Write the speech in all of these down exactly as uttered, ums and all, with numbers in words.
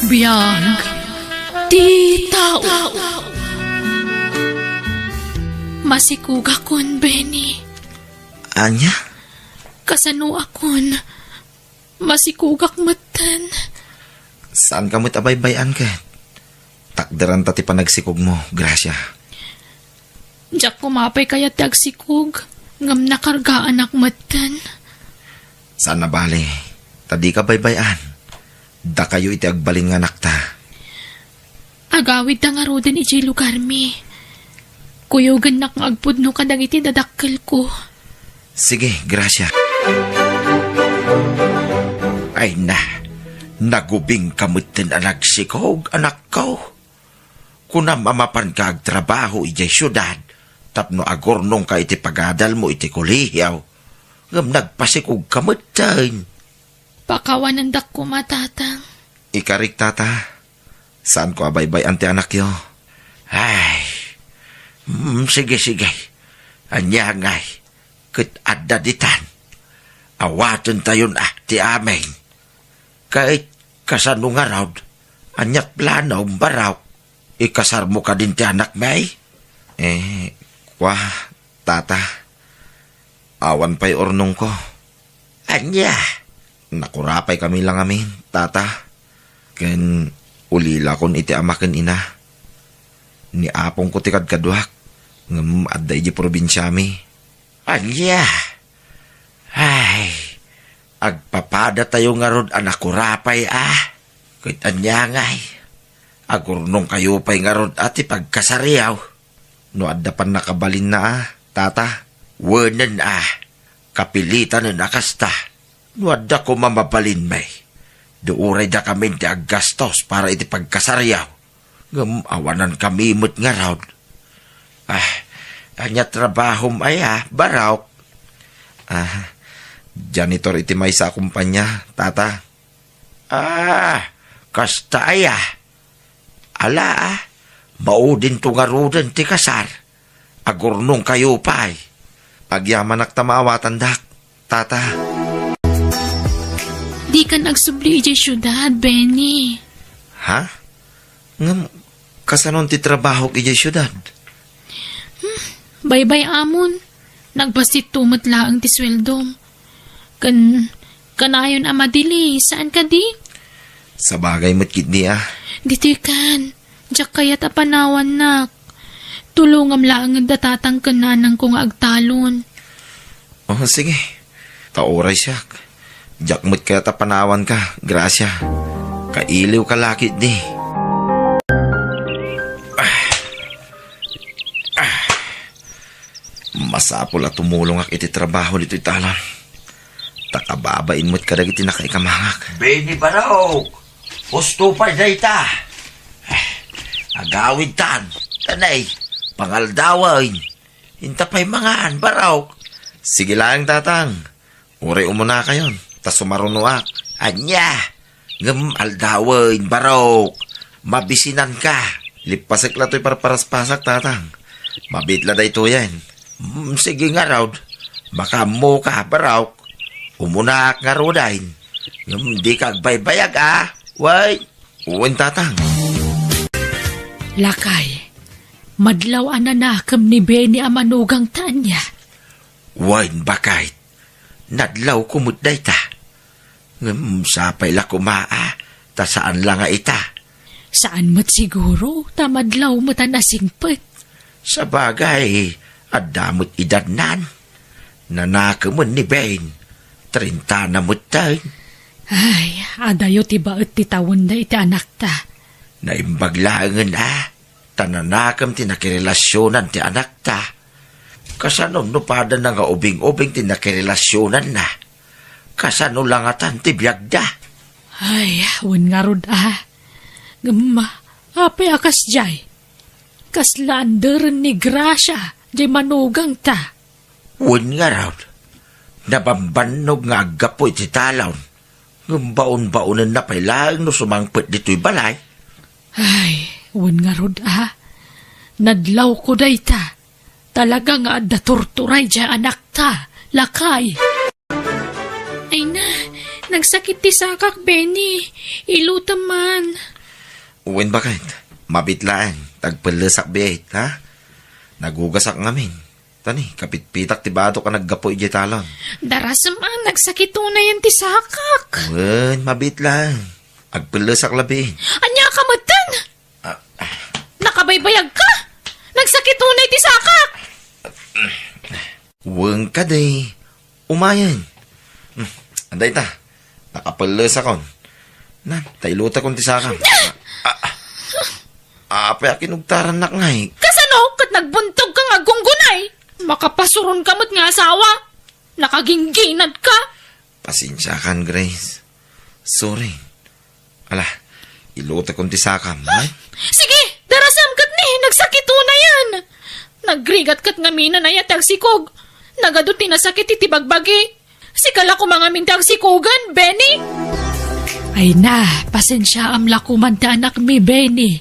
Biag ti tao. Masikogakon, Benny. Ania? Kasanoakon? Masikogak metten. Saanka met a baybay-an ket? Takderanta ti panagsikogmo, Gracia. Diak koma pay kayat ti agsikog, ngem nakargaanak metten. Saan a bale, ta dika baybay-an. Dakayo iti agbalin nga anakta. Agawidta ngaruden idiay lugarmi. Kuyogennak nga agpudno kadagiti dadakkelko. Sige, Gracia. Ay na, nagubingka metten a nagsikog, anakko. Kunam a mapanka agtrabaho idiay siudad tapno agurnongka iti pagadalmo iti kolehio, ngem nagpasikogka metten. Pakawanendak koma, Tatang. Ikarik, Tata. Saanko a baybay-an ti anakyo. Ay, mm, sige, sige. Ania ngay, ket adda ditan. Awatentayon a ti amin. Ket kasano ngarud? Ania planom, Barok? Ikasarmo kadin ti anakmi? Eh, kua, Tata. Awan pay urnongko. Ania? Nakurapay kami la ngamin, Tata. Ken ulilakon iti ama ken ina. Ni apongko ti kadkaduak, ngem adda idiay probinsiami. Ania? Ay, agpapadatayo ngarud a nakurapay a. Ket ania ngay? Agurnongkayo pay ngarud a ti pagkasariyo. No adda pannakabalinna a, Tata, wenen a, kapilitanen a kasta. No adda koma mabalinmi, di uray dakamin ti aggastos para iti pagkasariyo. Ngem awanankami met ngarud. Ah, ania trabahom aya, Barok? Ah, janitor iti maysa a kumpanya, Tata. Ah, kasta aya. Ala, ah, maudinto ngaruden ti kasar. Agurnongkayo pay. Agyamanak ta maawatandak, Tata. Dikan agsubli idiay siudad, Benny. Ha? Ngem, kasanon ti trabahok idiay siudad? Hmm, baybay-amon. Nagbastitto met laeng ti sueldom. Ken, kanayon a madili, saan kadi? Sabagay met ketdi a. Ditoy kan, diak kayat a panawannak. Tulongam laeng da tatang ken nanangko nga agtalon. Oh, sige. Ta uray siak. Diak met kayat a panawanka, Gracia. Kailiwka la ketdi. Ah. Ah. Masapul a tumulongak iti trabaho ditoy talon. Ta kababain met kadagiti nakaikamakak. Benny Barok! Husto pay dayta! Eh, agawidtan! Tanay, pangaldawen! Inta pay mangan, Barok! Sige laeng, Tatang. Uray umunakayon, ta sumarunoak. Ania? Ngem aldawen, Barok. Mabisinanka. Lippasek la toy parparaspasak, Tatang. Mabiit la daytoyen. Mm, sige ngarud. Makaammoka, Barok. Umunaak ngaruden. Ngem dika agbaybayag, a? Wen? Wen, Tatang. Lakay, madlaw a nanakem ni Benny a manugangta, ania? Wen, baket. Nadlawko met dayta. Ngem sapay la koma a, ta saan la nga ita. Saan met siguro, ta madlaw met a nasingpet. Sabagay, adda met idatnan. Nanakemen ni Ben. Trenta na metten. Ay, adayo ti baet ti tawenda iti anakta. Naimbag laengen a. Ta nanakem ti nakirelasionan ti anakta. Kasano no padana nga ubing-ubing ti nakirelasionanna? Kasano la ngatan ti biagda? Ay, wen ngarud a. Ngem, apay a kasdiay? Kasla anderen ni Gracia, diay manugangta. Wen ngarud, nabambannog nga aggapu iti talon, ngem baon-baonenna pay laeng no sumangpet ditoy balay. Ay, wen ngarud a, nadlawko dayta. Talaga nga adda turturay diay anakta, lakay. Ay na, nagsakit ti sakak, Benny. Ilutem man. Wen, baket. Mabiit laeng, ta agpellesak biit, ha? Nagugasak ngamin. Tani, kapitpitak ti badok a naggapu idiay talon. Darasem a, nagsakit unayen ti sakak. Wen, mabiit laeng. Agpellesak labiin. Ania ka metten? Ah, ah. Nakabaybayag ka? Nagsakit unay ti sakak. Wen kadi. Umayen. Hmm, anda ita? Nakapellesakon. Nan, ta ilutekon ti sakam. Ah, ah. Ah, apay a kinugtarannak ngay? Kasano ket nagbuntog ka nga aggunggunay? Makapasuron ka met nga asawa. Nakagingginad ka. Pasensiakan, Grace. Sorry. Ala, ilutekon ti sakam, ha? Sige, darasem ket ni, nagsakit unayen. Nagrigat ket ngamin a nayat ti agsikog. Nagadu ti nasakit iti bagbagi. Sika la koma ngamin ti agsikogen, Benny. Ay na, pasensiaam la koman ti anakmi, Benny.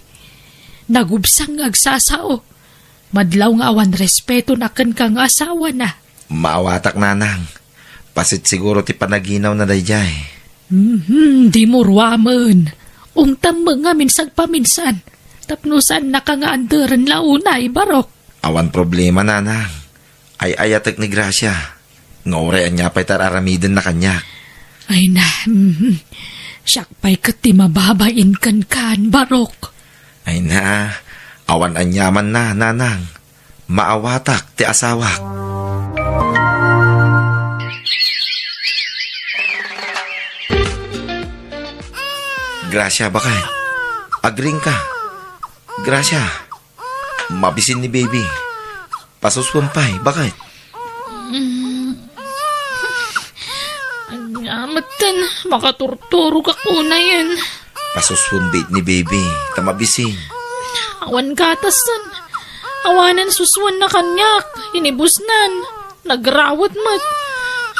Nagubsang nga agsasao. Madlaw nga awan respeto na kenka nga asawana. Maawatak, nanang. Pasit siguro ti panaginawna daydiay. Mhm, dimo ruamen. Ungtam met ngamin sagpaminsan. Tapno saannaka nga anderen la unay, Barok. Awan problema, nanang. Ay-ayatek ni Gracia. Nga uray ania pay ti ar-aramidenna kaniak. Ay na, mhm. Siak pay ket ti mababain kenkan, Barok. Ay na, awan aniamanna, nanang. Maawatak ti asawak. Gracia, baket. Agring ka. Gracia. Mabisin ni baby. Pasuswem pay, baket. Mm. Ania metten, makaturturogak unayen. Pasuswem biit ni baby, ta mabisin. Awan gatasen. Awanen suswenna kaniak, inibusnan. Nagrawet met.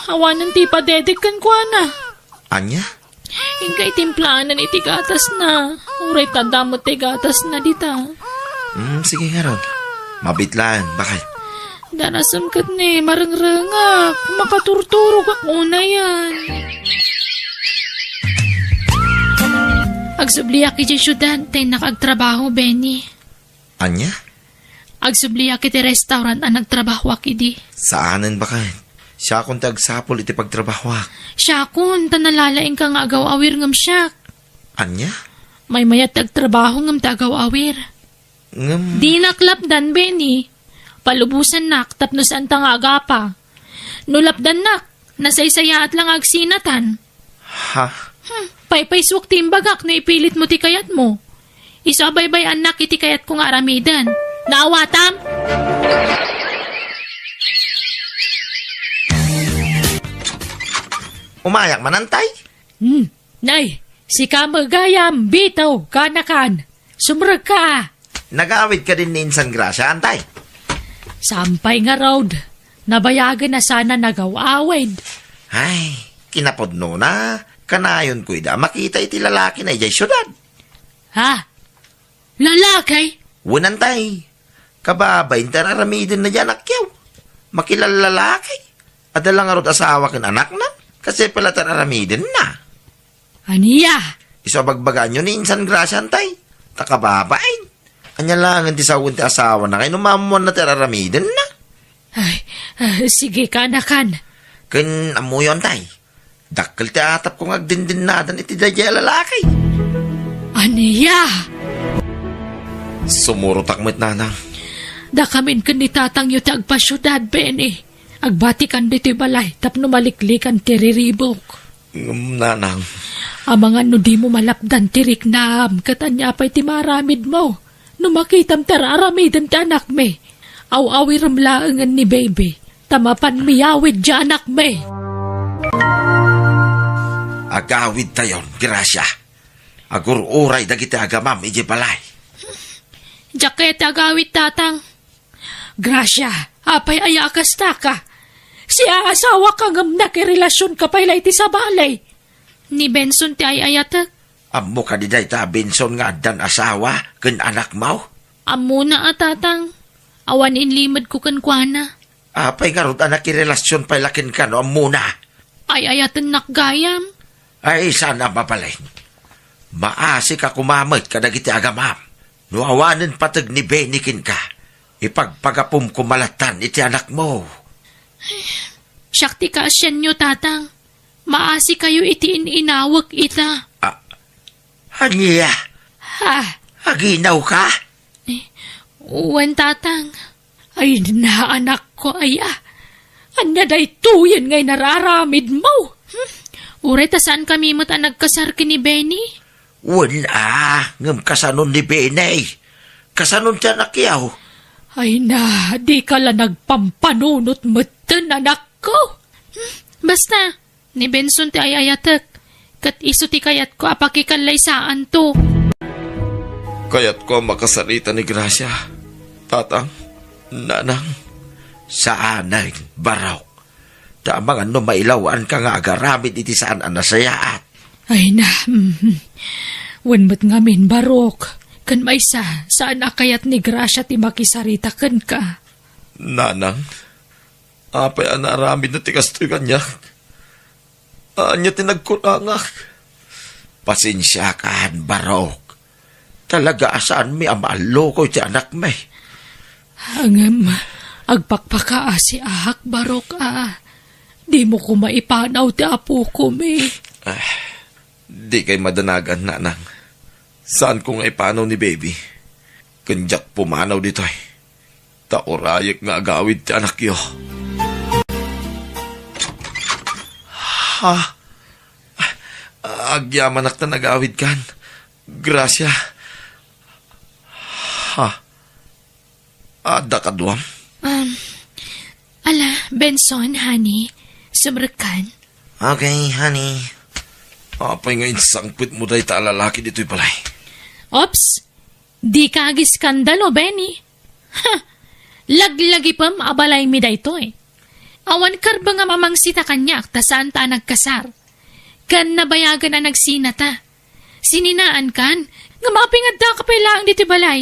Awanen ti ipadedek kenkuana. Ania? Inka itimplaanan iti gatasna. Uray ta adda met ti gatasna dita. Hmm, sige ngarud. Mabiit laeng, baket. Darasem ket ni, marengrengak. Makaturturogak unayen. Agsubliak idiay siudad, ta innak agtrabaho, Benny. Ania? Agsubliak iti restaurant a nagtrabahoak idi. Saanen, baket. Siakon ti agsapul iti pagtrabahoak. Siakon, ta nalalaingka nga agaw-awir ngem siak. Ania? Maymayat ti agtrabaho ngem ti agaw-awir. Ngem dinak lapdan, Benny. Palubosannak tapno saanta nga agapa. No lapdannak, nasaysayaat la nga agsinatan. Ha? Hmm, paypaysuak ti imbagak no ipilitmo ti kayatmo. Isu a baybay-annak iti kayatko nga aramiden. Naawatam? Umayak man, antay? Hmm. Nay, sika met gayam, bitaw, kanakan. Sumrekka. Nagawid kadin ni Insan Gracia, antay? Saan pay ngarud. Nabayagen a sana nagaw-awid. Ay, kinapudnona, kanayonko ida a makita iti lalakina idiay siudad. Ha? Lalaki? Wen, antay. Kababain ti ar-aramidenna diay anakyo. Makilallalaki. Adda la ngarud asawa ken anakna. Kasdi pay la ti ar-aramidenna. Ania? Isu a bagbagaenyo ni Insan Gracia, antay. Ta kababain. Ania laengen ti sawen ti asawana nga inumammuanna ti ar-aramidenna? Ay, ah, sige, kanakan. Ken ammoyo, antay. Dakkel ti atapko nga agdindinnadan iti daydiay a lalaki. Ania? Sumurotak met, nanang. Dakamin ken ni tatangyo ti agpasiudad, Benny. Agbatikan ditoy balay tapno maliklikan ti riribuk. Ngem, nanang. Amangan no dimo malapdan ti riknam, ket ania pay ti maaramidmo? No makitam ti ar-aramiden ti anakmi, aw-awirem laengen ni baby, ta mapan miyawid diay anakmi. Agawidtayon, Gracia. Agur-uray dagiti agamam idiay balay. Diak kayat ti agawid, tatang. Gracia, apay aya a kastaka? Siasawaka ngem nakirelasionka pay la iti sabali. Ni Benson ti ay-ayatek. Ammo kadi dayta a Benson nga addan asawa ken anakmo? Ammona a, tatang. Awan inlimedko kenkuana. Apay ngarud a nakirelasion pay la kenka no ammona? Ay-ayatennak gayam. Ay, saan a mabalin. Maasika koma met kadagiti agamam. No awanen pateg ni Benny kenka, ipagpagapum koma lattan iti anakmo. Siak ti kaasianyo, Tatang. Maasikayo iti in-inawek ita. Ah, ania? Ha? Aginawka? Eh, wen, Tatang. Ay, na, anakko, aya. Ania daytoyen nga inararamidmo? Hmm? Uray ta saankami met a nagkasar ken ni Benny? Wen a, ngem kasanon ni Benny? Kasanon ti anakyo? Ay na, dika la nagpampanunot metten, anakko. Hmm, basta, ni Benson ti ay-ayatek, ket isu ti kayatko a pakikallaysaanto. Kayatko a makasarita ni Gracia, Tatang, Nanang. Saanen, Barok. Ta amangan no mailawanka nga agaramid iti saan a nasayaat. Ay na, mhm. Wen met ngamin, Barok. Ken maysa, saan a kayat ni Gracia ti makisarita kenka. Nanang, apay a naaramidna ti kastoy kaniak? Ania ti nagkurangak? Pasensiakan, Barok. Talaga a saanmi a maallukoy ti anakmi. Ngem, agpakpakaasiak, Barok, a. Dimo koma ipanaw ti apokomi. Ah, dikay madanagan, Nanang. Saanko nga ipanaw ni Baby. Ken diak pumanaw ditoy. Ta urayek nga agawid ti anakyo. Ha? Agyamanak ta nagawidkan. Gracia. Ha? Adda kaduam? Um, ala, Benson, honey. Sumrekkan. Okay, honey. Apay nga insangpetmo dayta a lalaki ditoy balay? Oops! Dika agiskandalo, Benny. Ha! Laglagipem a balaymi daytoy. Awan karbeng a mamangsita kaniak ta saanta a nagkasar. Ken nabayagen a nagsinata. Sininaankan, ngem apay nga addaka pay laeng ditoy balay?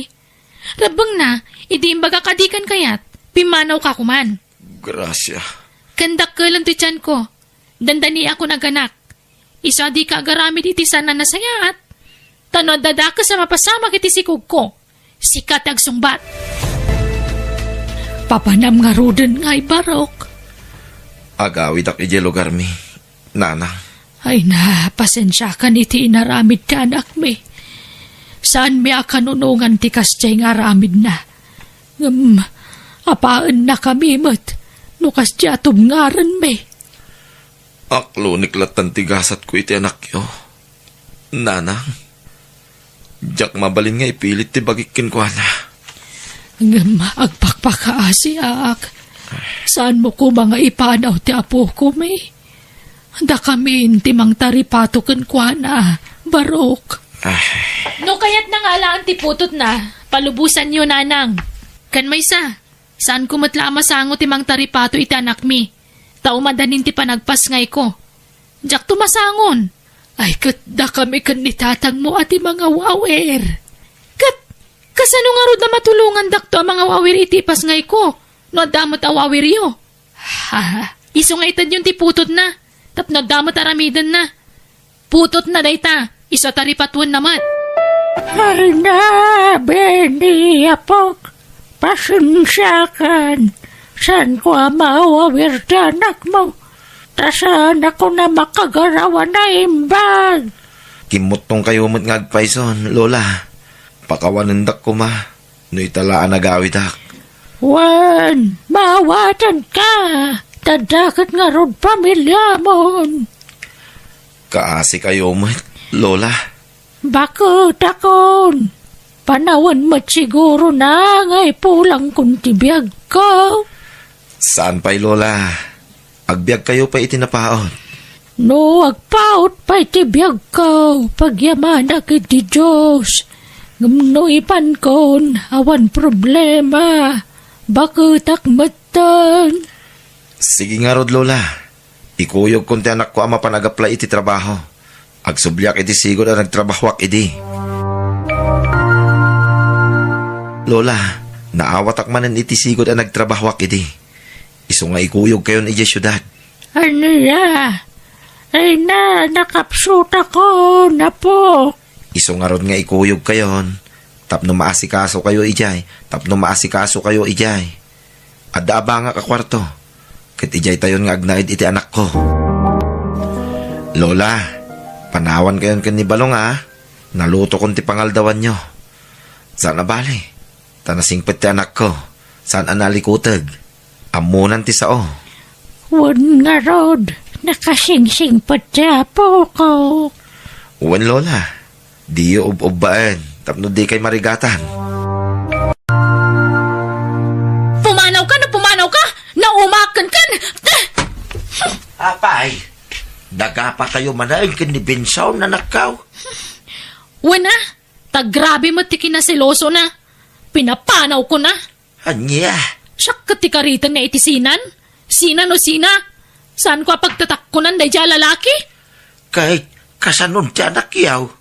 Rebbengna, idi imbagak a dikan kayat, pimmanawka koman. Gracia. Ken dakkelem ti tianko. Dandaniakon aganak. Isu a dika agaramid iti saan a nasayaat. Ta no adda dakes a mapasamak iti sikogko, sika ti agsungbat. Papanam ngaruden ngay, Barok. Agawidak idiay lugarmi, Nanang. Ay na, pasensiakan iti inaramid ti anakmi. Saanmi a kanunongan ti kasdiay nga aramidna. Ngem, apaennakami met no kasdiay a tubngarenmi. Aklonek lattan ti gasatko iti anakyo. Nanang, diak mabalin nga ipilit ti bagik kenkuana. Ngem agpakpakaasiak. Saanmo koma nga ipanaw ti apokomi? Dakamin ti mangtaripato kenkuana, Barok. Ay. No kayatna nga alaan ti putotna, palubosanyo, Nanang. Ken maysa, saanko met la a masango ti mangtaripato iti anakmi, ta umadanin ti panagpasngayko. Diakto masangon. Ay, ket dakami ken ni tatangmo a ti mangawawir. Ket kasano ngarud a matulongandakto a mangawawir iti ipasngayko no adda met awawiryo? Ha, isu nga itedyon ti putotna, tapno adda met aramidenna. Putotna dayta, isu a taripatuenna met. Ay na, Benny, apok, pasensiakan. Saanko a maawawir ti anakmo, ta saanakon a makagaraw a naimbag. Kimmuttongkayo met nga agpayson, Lola. Pakawanendak koma. No ita la a nagawidak. Wen, maawatanka, ta adda ket ngarud pamiliamon. Kaasikayo met, Lola. Baketakon, panawen met sigurona nga ipulangkon ti biagko. Saan pay, Lola. Agbiagkayo pay iti napaut. No agpaut pay ti biagko, pagyamanak iti Dios. Ngem no ipankon, awan problema. Baketak metten. Sige ngarud, Lola. Ikuyogkon ti anakko a mapan ag-apply iti trabaho. Agsubliak iti sigud a nagtrabahoak idi. Lola, naawatak manen iti sigud a nagtrabahoak idi. Isu nga ikuyogkayon idiay siudad. Ania? Ay na, nakapsutakon, apo. Isu ngarud nga ikuyogkayon, tapno maasikasokayo idiay, tapno maasikasokayo idiay. Adda abangak a kuarto, ket idiaytayon nga agnaed iti anakko. Lola, panawankayon ken ni Balong, a. Nalutokon ti pangaldawanyo. Saan a bali, ta nasingpet ti anakko. Saan a nalikuteg. Ammonan ti sao. Wen ngarud, nakasingsingpet ti apoko. Wen, Lola. Diyo ub-ubbaen tapno dikay marigatan. Pumanawka no pumanawka! Naumakenkan! Apay, nagapakayo manen ken ni Benson, anakko? Wen a, ta grabe met ti kinaselosona. Pinapanawkona. Ania? Siak ket ti karitenna iti sinan? Sina no sina? Saanko a pagtatakkonan daydiay a lalaki? Ket kasanon ti anakyaw?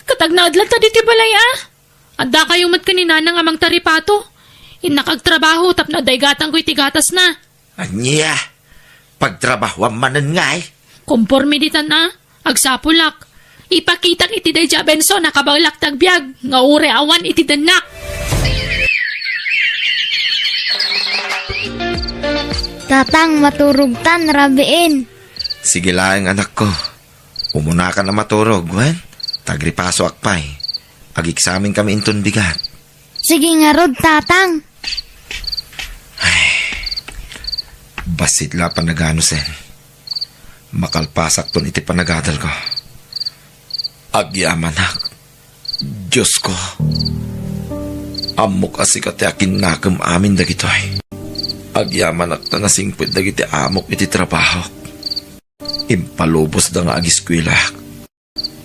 Ket agnaed latta ditoy balay a. Addakayo met ken ni Nanang a mangtaripato. Innak agtrabaho tapno adda igatangko iti gatasna. Ania? Pagtrabahoam manen ngay? Komporme ditan a, agsapulak. Ipakitak iti daydiay a Benson a kabaelak ti agbiag nga uray awan iti dennak. Tatang, maturogtan, rabiin. Sige laeng, anakko. Umunakan a maturog, wen? Ta agripasoak pay. Ageksamenkami inton bigat. Sige ngarud, Tatang. Ay, bassit la a panaganusen. Makalpasakton iti panagadalko. Agyamanak, Diosko. Ammok a sika ti akinnakem amin dagitoy. Agyamanak ta nasingpet dagiti amok iti trabahok. Impalubosda nga agiskuelak.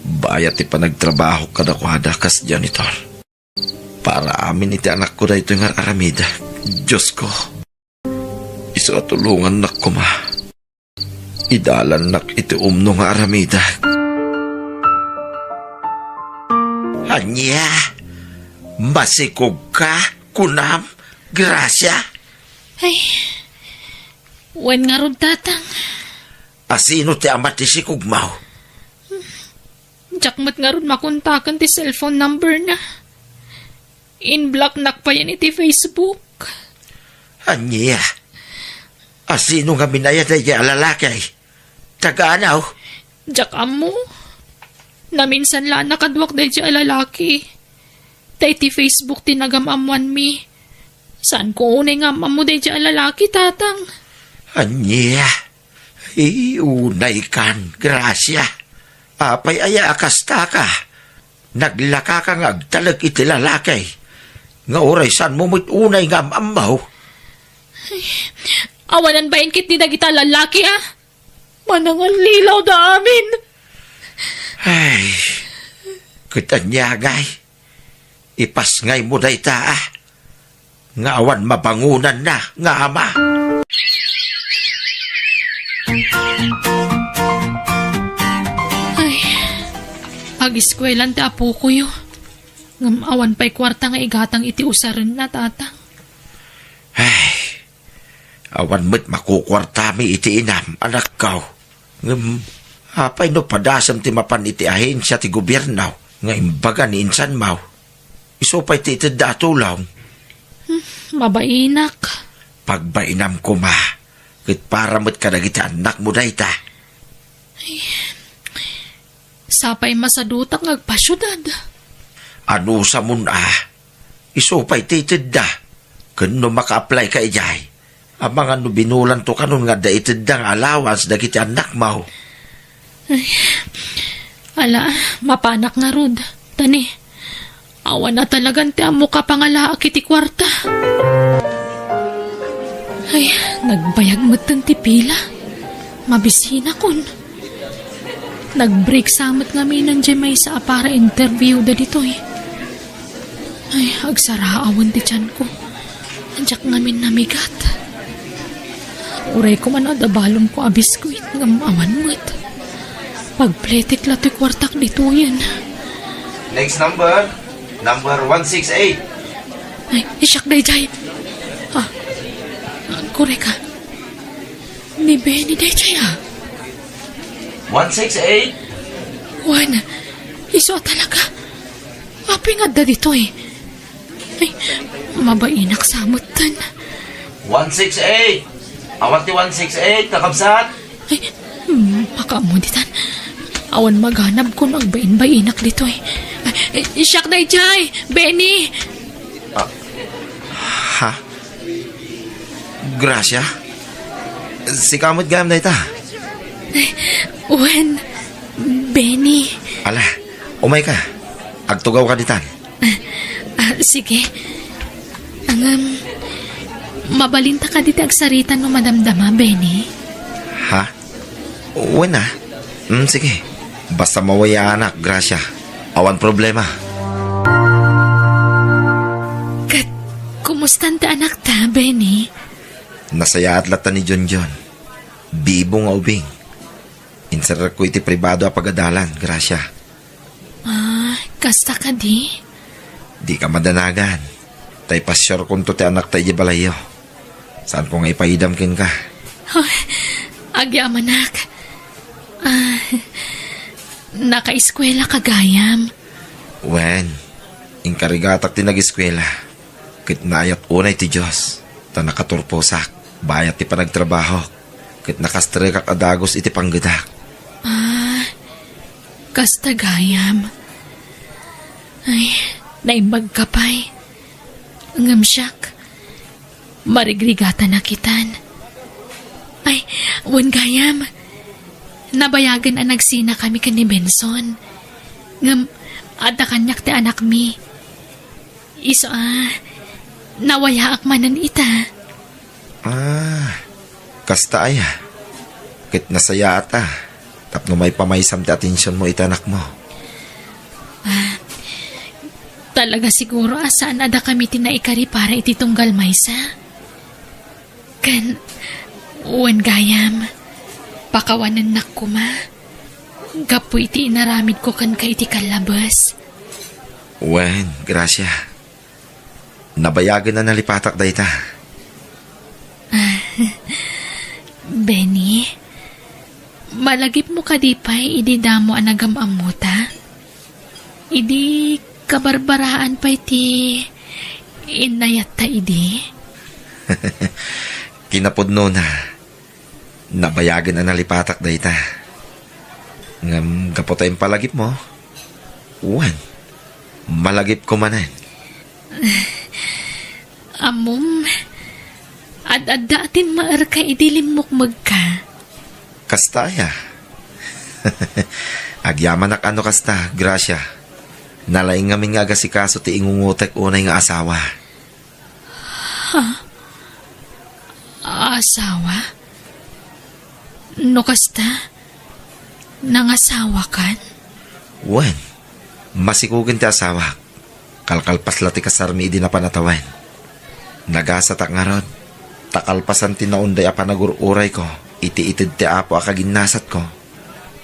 Bayat ti panagtrabahok kadakuada kas janitor. Para amin iti anakko daytoy nga ar-aramidek, Diosko. Isu a tulongannak koma. Idalannak iti umno nga aramidek. Ania? Masikogka, kunam, Gracia? Ay, wen ngarud, Tatang. Asino ti ama ti sikogmo? Diak met ngarud makontaken ti cellphone number na. In-blocknak payen iti Facebook. Ania? Asino ngamin aya daydiay a lalaki? Taga-ano? Diak ammo. Naminsan la a nakaduak daydiay a lalaki. Ta iti Facebook ti nagam-ammoanmi. Saanko unay nga am-ammo daydiay a lalaki, Tatang. Ania? Ay, unaykan, Gracia. Apay aya a kastaka? Naglakaka nga agtalek iti lalaki. Nga uray saanmo met unay nga am-ammo? Awanan bain ketdi dagita lalaki, a. Manangallilaw da amin. Ay, ket ania ngay? Ipasngaymo dayta, a, nga awan mabangonanna nga ama. Ay, agiskuelan ti apokoyo. Ngem awan pay kuarta nga igatang iti usarenna, Tatang. Ay, awan met makukuartami iti inam, anakko. Ngem, apay no padasem ti mapan iti ahensia ti gobierno nga imbaga ni insanmo? Isu pay ti itedda a tulong. Hmm, mabainak. Pagbainam koma, ket para met kadagiti annakmo dayta. Ay, sapay masadutak nga agpasiudad. Anusamon a, isu pay ti itedda. Ken no maka-apply ka idiay, amangan no binulanto kanon nga adda itedda nga allowance dagiti annakmo. Ay, ala, mapanak ngarud. Tani, awan a talagan ti ammok a pangalaak iti kuarta. Ay, nagbayag metten ti pila. Mabisinakon. Nag-break sa met ngamin diay maysa a para interview da ditoy. Ay, agsaraawen ti tianko. Diak ngamin namigat. Uray koma no adda balonko a biskuit ngem awan met. Pagpletek la toy kuartak ditoyen. Next number, number one six eight. Ay, siak daydiay. Ah, korek a. Ni Benny daydiay a. One six eight. Wen, Isu a talaga. Apay nga adda ditoy? Ay, mabainak sa metten. One six eight! Awan ti one six eight, kakabsat? Ay, hmm, makaammo ditan. Awan maganabko no agbain-bainak ditoy. Ay, eh, siak daydiay, Benny! Ah, ha? Gracia? Sika met gayam dayta? Ay, wen, Benny. Ala, umayka. Agtugawka ditan. Ah, ah, sige. Ngem, mabalinta kadi ti agsarita no madamdama, Benny? Ha? Wen a. Mm, sige. Basta mawayaanak, Gracia. Awan problema. Ket, kumustan ti anakta, Benny? Nasayaat latta ni Jonjon. Bibo nga ubing. Inserrekko iti pribado a pagadalan, Gracia. Ah, kasta kadi? Dika madanagan. Ta ipasiarkonto ti anakta idiay balayyo. Saanko nga ipaidam kenka. Oh, agyamanak. Ah, nakaeskuelaka gayam? Wen, inkarigatak ti nageskuela. Ket naayat unay ti Dios, ta nakaturposak bayat ti panagtrabahok, ket nakastrekak a dagus iti panggedak. Ah, kasta gayam. Ay, naimbagka pay. Ngem siak, marigrigatanak itan. Ay, wen gayam, nabayagen a nagsinakami ken ni Benson. Ngem, adda kaniak ti anakmi. Isu a, nawayaak manen ita. Ah, kasta aya. Ket nasayaat a, tapno maipamaysam ti atensionmo iti anakmo. Ah, talaga siguro a saan a dakami ti naikari para iti tunggal maysa. Ken, wen gayam, pakawanennak koma, gapu iti inaramidko kenka iti kallabes. Wen, Gracia. Nabayagen a nalipatak dayta. Benny, malagipmo kadi pay idi damo a nagam-ammota? Idi kabarbaraan pay ti innayatta idi? Kinapudnona, nabayagen a nalipatak dayta. Ngem gapu ta impalagipmo, wen, malagipko manen. Ammom, ad-adda a timmaerka idi limmukmegka. Kasta aya? Agyamanak a no kasta, Gracia. Nalaing ngamin nga agasikaso ti ingungotek unay nga asawa. Ha? Asawa? No kasta, nangasawakan? Wen, masikugen ti asawak. Kalkalpas la ti kasarmi idi napan a tawen. Nagasatak ngarud, ta kalpasan ti naunday a panagur-urayko iti ited ti Apo a kaginnasatko,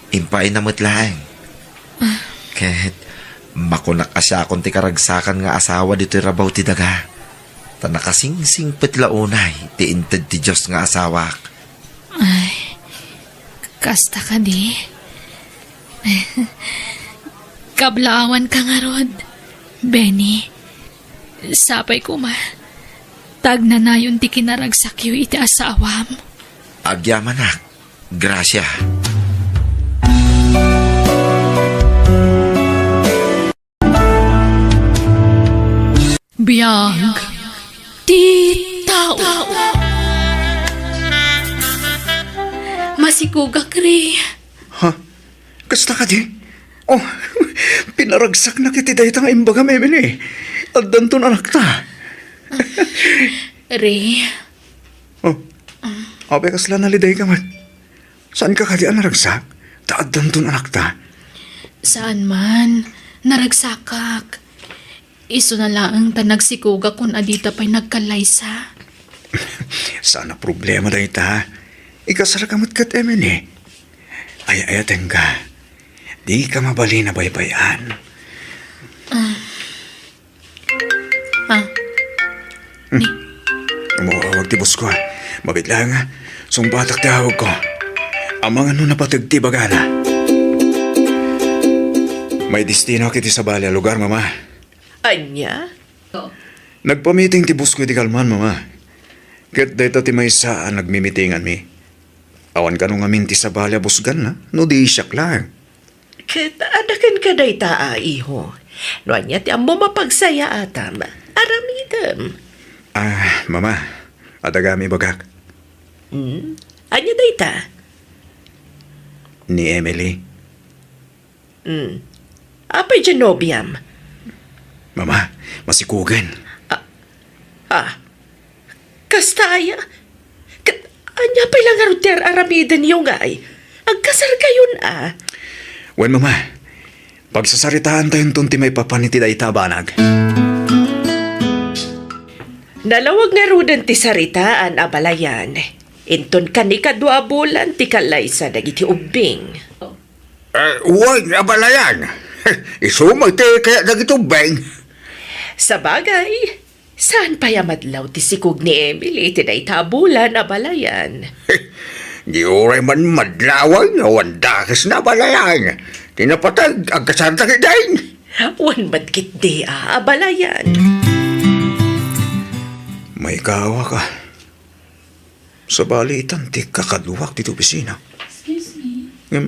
impaayna met laeng. Ket makunak a siakon ti karagsakan nga asawa ditoy rabaw ti daga, ta nakasingsingpet la unay ti inted ti Dios nga asawak. Ay, kasta kadi? Kablaawanka ngarud, Benny. Sapay koma, ta agnanayon ti kinaragsakyo iti asawam. Agyamanak, Gracia. Biag ti tao. Masikugak, Ray. Ha? Kasta kadi? Oh, pinaragsaknak iti dayta nga imbagam, Emily. Addanton anakta. Ray. Oh, apay kasla nalidayka met? Saanka kadi a naragsak? Ta addanton anakta. Saan man, naragsakak. Isuna laeng ta nagsikugak kun adita pay nagkallaysa. Saan a problema dayta. Ikasarka met ket Emily. Ay-ayatenka. Dika mabalin a baybay-an. Ah. Ah. Hmm. Ni? Umawawag ti boss ko, ah. Mabiit laeng, ah. Sungbatak ti awag ko. Amangan no napateg ti bagana. Maidestino ak iti sabali a lugar, Mama. Ania? Nagpamiting ti boss ko iti kalman, Mama. Ket dayta ti maysa a nagmimitinganmi. Awan kano ngamin ti sabali a busganna, no di siak laeng. Ket adda kenka dayta a iho. No ania ti ammom a pagsayaatam, aramidem. Ah, Mama, adda gayam ibagak. Hmm? Ania dayta? Ni Emily. Hmm. Apay diay nobiam? Mama, masikugen. Ah, ah. Kasta aya? Ket ania pay la ngarud ti ar-aramidenyo ngay? Agkasarkayon a. Wen, Mama, pagsasaritaantayonton ti maipapan iti dayta a banag. Nalawag ngaruden ti saritaan, abalayan. Inton kanikadua a bulan ti kallaysa dagiti ubbing. Eh, wen, abalayan. Isu met ti kayat dagiti ubbing. Sabagay, saan pay a madlaw ti sikog ni Emily iti dayta a bulan, abalayan. Di uray man madlaw, awan dakesna, abalayan. Ti napateg, agkasarda ketdin. Wen met ketdi a, abalayan. Maikawak a. Sabali itan ti kakaduak ditoy opisina. Excuse me. Ngem,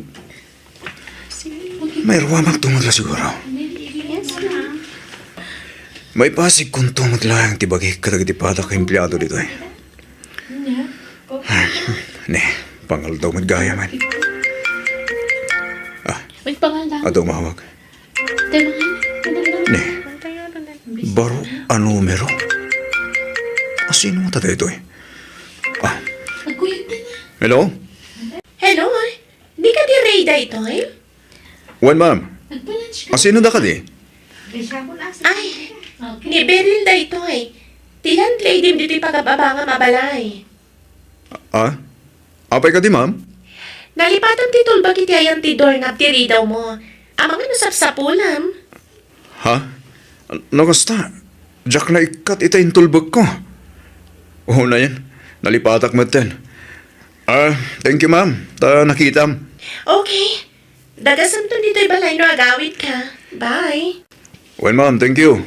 mairuamakto met la siguro. Yes, ma'am. Maipasigkonto met laeng ti bagik kadagiti padak a empleado ditoy. Ne, pangaldaw met gayam. Ah, Magpangaldaw. Adu umawag. Te, mga, Ne. Baro a numero? Asino ngata daytoy? Ah. Hello? Hello? Di kadi Ray daytoy? Wen, ma'am. Asino da kadi? Ay, ni Beryl daytoy. Ti landlady ditoy pagababangam a balay. Ah? Apay kadi, ma'am? Nalipatam ti tulbek iti ayan ti doorknob ti ridawmo. Amangan no sapsapulam. Ha? No kasta, diak naikkat ita intulbekko. Unayen, nalipatak metten. Ah, thank you, ma'am, ta nakitam. Okay. Dagasemton ditoy balay no agawidka. Bye. Well, ma'am, thank you.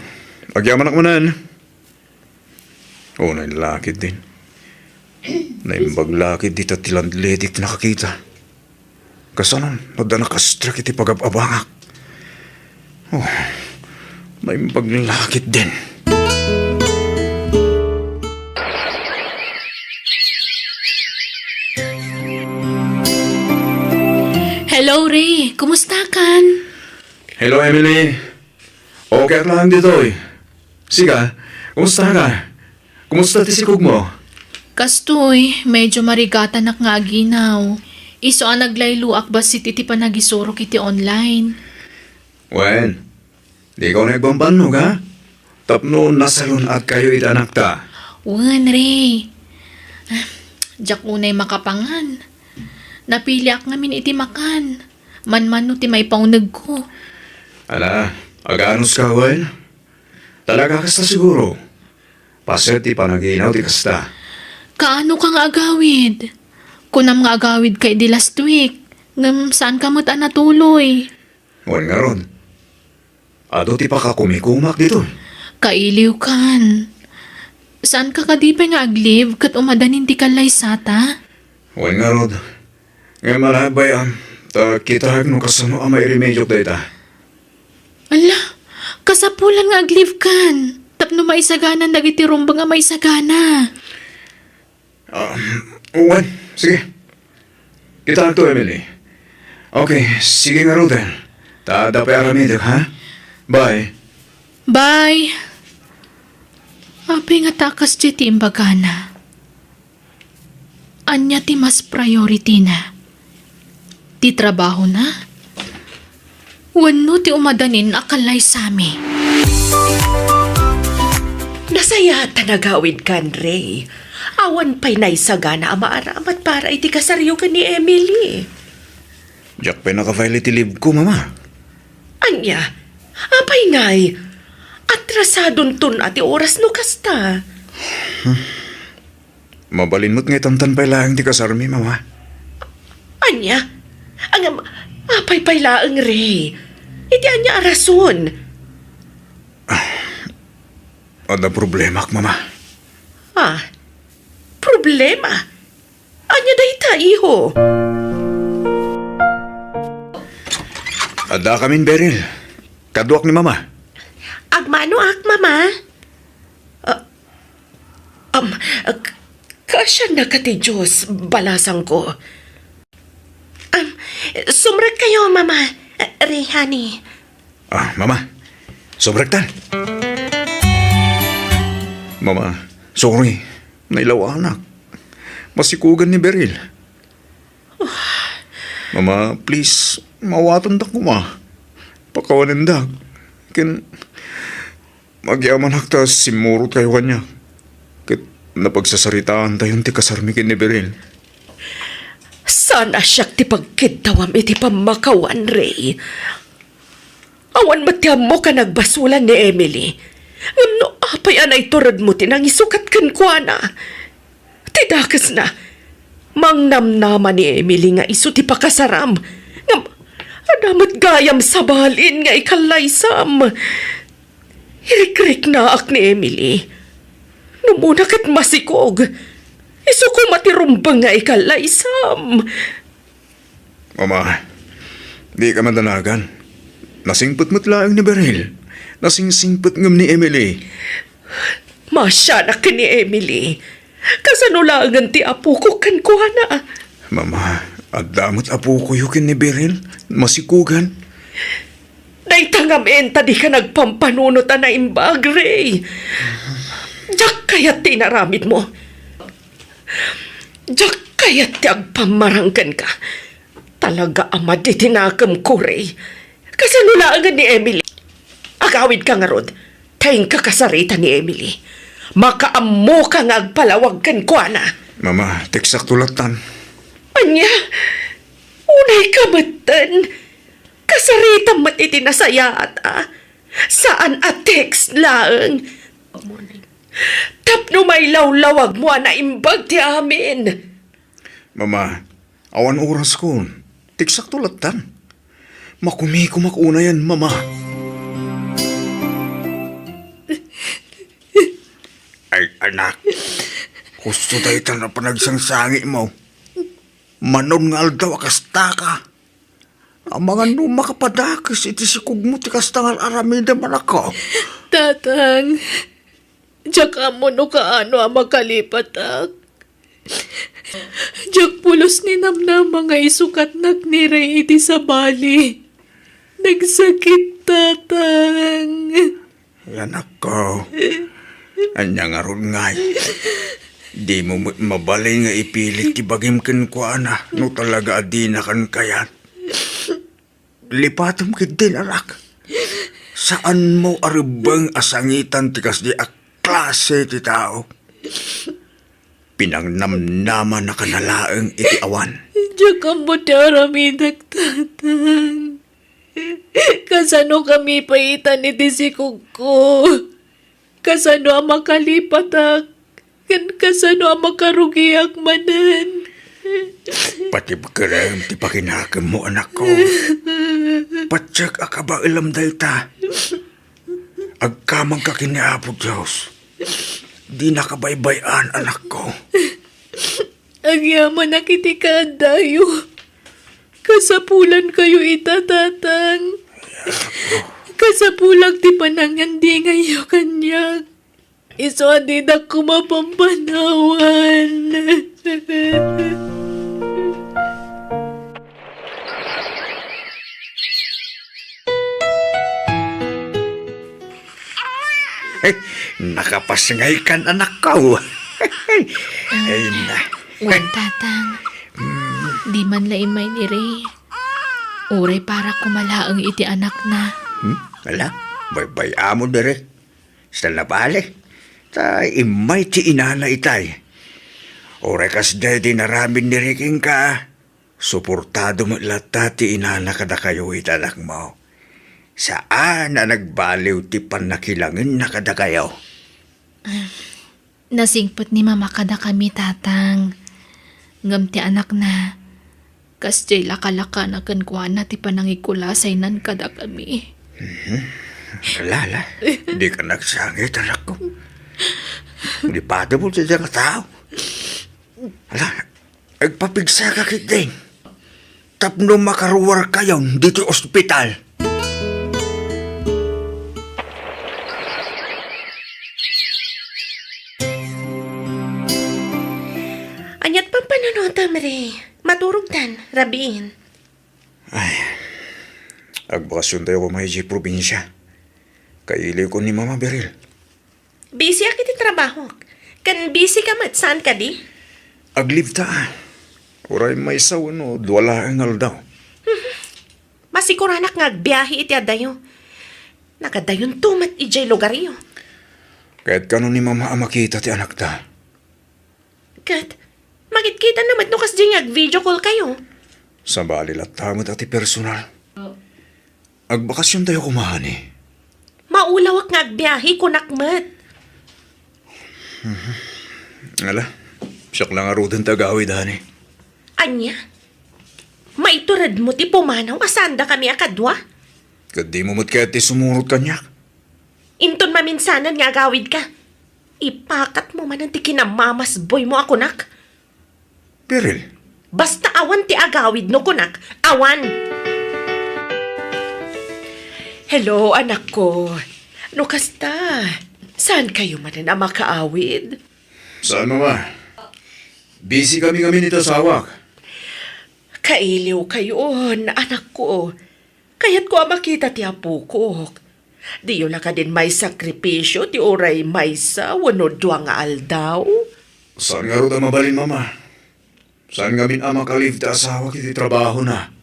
Agyamanak manen. O, naimbag la ketdin. Naimbag la ketdi ta ti landlady ti nakakita. Kasano no adda nakastrek iti pagab-abangak? O, naimbag la ketdin. Hello, Ray. Kumusta kan? Hello, Emily. Okay ak laeng ditoy. Sika, kumusta ka? Kumusta ti sikogmo? Kastoy, medyo marigatanak nga aginaw. Isu a naglayloak bassit iti panagisurok iti online. Wen, dika unay agbambannog, ha? Tapno nasalun-adkayo iti anakta. Wen, Ray. Ah, diak unay makapangan. Napiliak ngamin iti makan. Manmano ti maipaunegko. Ala, aganuska, wen? Talaga kasta siguro? Paset ti panaginaw ti kasta. Kaano ka nga agawid? Kunam nga agawid ka idi last week, ngem saan ka met a natuloy. Wen ngarud, adu ti pakakumikumak ditoy. Kailiw kan. Saan ka kadi pay nga ag-leave ket umadanin ti kallaysata? Wen ngarud, ngem ala, bay-am, ta kitaek no kasano a mairemediok dayta. Ala, kasapulan nga ag-leave kan, tapno maisagana dagiti rumbeng a maisagana. Ah, wen, sige. Kitaekto, Emily. Okay, sige ngaruden. Ta adda pay aramidek, ha? Bye. Bye. Apay ngata a kasdiay ti imbagana? Ania ti mas priority-na? Ti trabahona? Wenno ti umadanin a kallaysami? Nasayaat ta nagawid kan, Ray. Awan pay naisagana a maaramat para iti kasaryo ken ni Emily. Diak pay naka-file iti leave ko, Mama. Ania? Apay ngay? Atrasadonton a ti oras no kasta. Mabalin met nga itantan pay laeng ti kasarmi, Mama. Ania? Ngem, apay pay laeng, Ray? Iti ania a rason? Adda problemak, Mama. Ah, problema? Ania dayta, iho? Adda kamin Beryl. Kaduak ni Mama. Agmanoak, Mama. Ah, um, k-, kaasiannaka ti Diyos, balasangko. Um, sumrekkayo, Mama. Ray, honey. Ah, Mama. Sumrektan. Mama, sorry. Nailawanak. Masikugan ni Beryl. Mama, please, mawatandak koma. Pakawanendak. Ken, agyamanak ta simmurotkayo kaniak. Ket napagsasaritaantayon ti kasarmi ken ni Beryl. Saan a siak ti pagkiddawam iti pammakawan, Ray. Awan met ti ammo ka nagbasolan ni Emily. Ngem no apay a naituredmo ti nangisukat kenkuana? Ti dakesna, mangnamnama ni Emily nga isu ti pakasaram. Ngem adda met gayam sabalin nga ikallaysam. Irikriknaak ni Emily. Numona ket masikog. Isu koma ti rumbeng nga ikallaysam. Mama, dika madanagan. Nasingpet met laeng ni Beryl. Nasingsingpet ngem ni Emily. Maasianak ken ni Emily. Kasano laengen ti apoko kenkuana? Mama, adda met apokoyo ken ni Beryl. Masikugan. Dayta ngamin ta dika nagpampanunot a naimbag, Ray. Diak kayat ti inaramidmo. Diak kayat ti agpammarang kenka. Talaga a madi ti nakemko, Ray. Kasano laengen ni Emily? Agawidka ngarud, ta inka kasarita ni Emily. Makaammoka nga agpalawag kenkuana. Mama, ti eksakto lattan. Ania? Unayka metten. Kasaritam met iti nasayaat a. Saan a text laeng. Tapno mailawlawagmo a naimbag ti amin. Mama, awan oraskon. Ti eksakto lattan. Makumikomak unayen, Mama. Ay, anak. Husto dayta a panagsangsangitmo. Manon nga aldaw a kastaka. Amangan no makapadakes iti sikogmo ti kasta nga ar-aramidem, anakko. Tatang, diak ammo no kaano a makalipatak. Diak pulos ninamnama nga isukatnak ni Ray iti sabali. Nagsakit, Tatang. Ay, anakko, ania ngarud ngay? Dimo met mabalin nga ipilit ti bagim kenkuana no talaga a dinakan kayat. Lipatem ketdin, anak. Saanmo a rebbeng a sangitan ti kasdi a klase ti tao. Pinangnamnamanakana laeng iti awan. Diak ammo ti aramidek, Tatang. Kasano kami paitan iti sikogko? Kasano a makalipatak? Ken kasano a makarugiak manen? Patibkerem ti pakinakemmo, anakko. Patiek a kabaelam dayta. Agkamangka ken ni Apo Dios. Dinaka baybay-an, anakko. Agyamanak iti kaaddayo. Kasapulankayo ita, Tatang. Kasapulak ti panangandingayyo kaniak. Isu a didak koma pampanawan. Ay, nakapasngaykan, anakko. Ay, na. Wen, Tatang. Mm. Di man la immay ni Ray. Uray para koma laeng iti anakna. Hmm? Ala, baybay-am diri. Sa nabali. Ta immay ti inana itay. Uray kasdiay ti inaramid ni Ray kenka. Suportado met latta ti inana kadakayo iti anakmo. Saan a nagbaliw ti pannakilangenna kadakayo. Nasingpet ni Mama kadakami, Tatang. Ngem ti anakna, Kasdiay lakalakana kenkuana ti panangikulasaynan kadakami. Mhm. Ala, ala. Dika agsangit, anakko. Di patibul ti dayta nga tao. Ala, agpapigsaka ketdin tapno makaruarkayon ditoy ospital. Aniat pampanunotam, Ray? Maturogtan, rabiin. Ay, agbakasiontayo koma idiay probinsia. Kailiwko ni Mama, Beryl. Busy-ak iti trabahok. Ken busy ka met, saan kadi? Ag-leave ta. Uray maysa wenno dua laeng nga aldaw. Masikuranak nga agbiahe iti adayo. Nagadayonto met idiay lugaryo. Ket kano ni Mama a makita ti anakta? Ket, makitkita na met no kasdiay nga ag-video call kayo. Sabali latta met a ti personal. Agbakasiontayo koma, honey. Maulawak nga agbiahe, kunak met. Mhm. Ala, siak la ngaruden ti agawid, honey. Ania? Maituredmo ti pumanaw a saandakami a kadua? Ket dimo met kayat ti sumurot kaniak? Inton maminsanan nga agawidka, ipakatmo manen ti kinamamasboymo a kunak. Beryl. Basta awan ti agawid no kunak, awan! Hello, anakko. No kasta, saan kayo manen a makaawid? Saan, Mama? Busy kami ngamin iti asawak. Kailiw kayon, anakko. Kayatko a makita ti apokok. Diyo la kadin maisakripisio ti uray maysa wenno dua nga aldaw? Saan ngarud a mabalin, Mama. Saan ngamin a makalive ti asawak iti trabahona.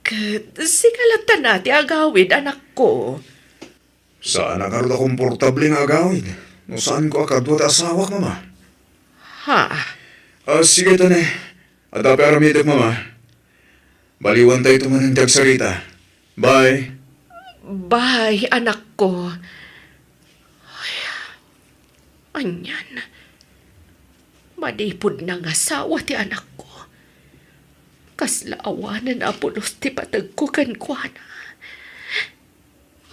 Ket sika latta ti agawid, anakko. Saanak ngarud a komportable nga agawid no saanko a kadua ti asawak, Mama. Ha? Ah, sige, ta ne. Adda pay aramidek, Mama. Baliwantayto manen ti agsarita. Bye. Bye, anakko. Ay, anian? Manipud nangasawa ti anakko, kasla awanen a pulos ti pategko kenkuana.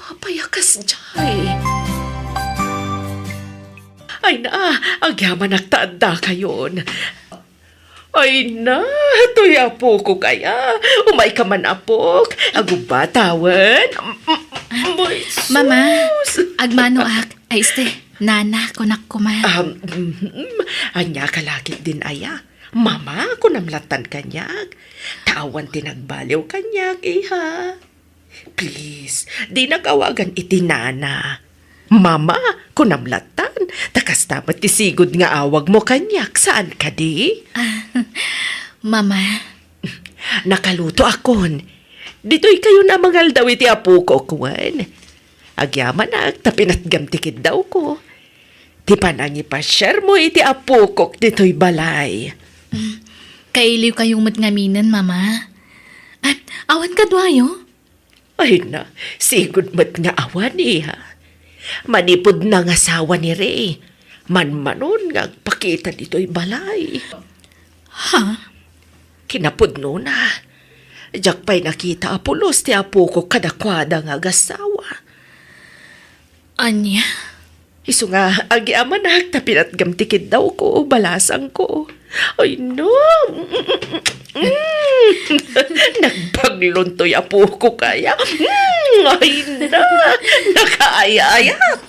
Apay a kasdiay? Ay na, agyamanak ta adda kayon. Ay na, toy apokok aya. Umayka man, apok. Agubba, tawen. Mama, agmanoak. Ay, este, nana, kunak koma. Um, mhm. Ania ka lakit din aya? Mama, kunam lattan kaniak. Ta awan ti nagbaliw kaniak, iha. Please, dinak awagan iti nana. Mama, kunam lattan, ta kasta met ti sigud nga awagmo kaniak, saan kadi? Ah, Mama. Nakalutoakon. Ditoy kayon a mangaldaw iti apokok, wen. Agyamanak ta pinatgam ti kiddawko. Ti panangipasiarmo iti apokok ditoy balay. Mm. Kailiw kayo met ngaminen, Mama. Ah, awan kaduayo? Ay na, sigud met nga awan, iha. Manipud nangasawa ni Ray, manmanon nga agpakita ditoy balay. Ha? Kinapudnona, diak pay nakita a pulos ti apokok kadakuada nga agasawa. Ania? Isu nga, agyamanak ta pinatgam ti kiddawko, balasangko. Ay, no. Mm. Nagbaglon toy apokok aya. Mm, ay, na. Nakaayayat.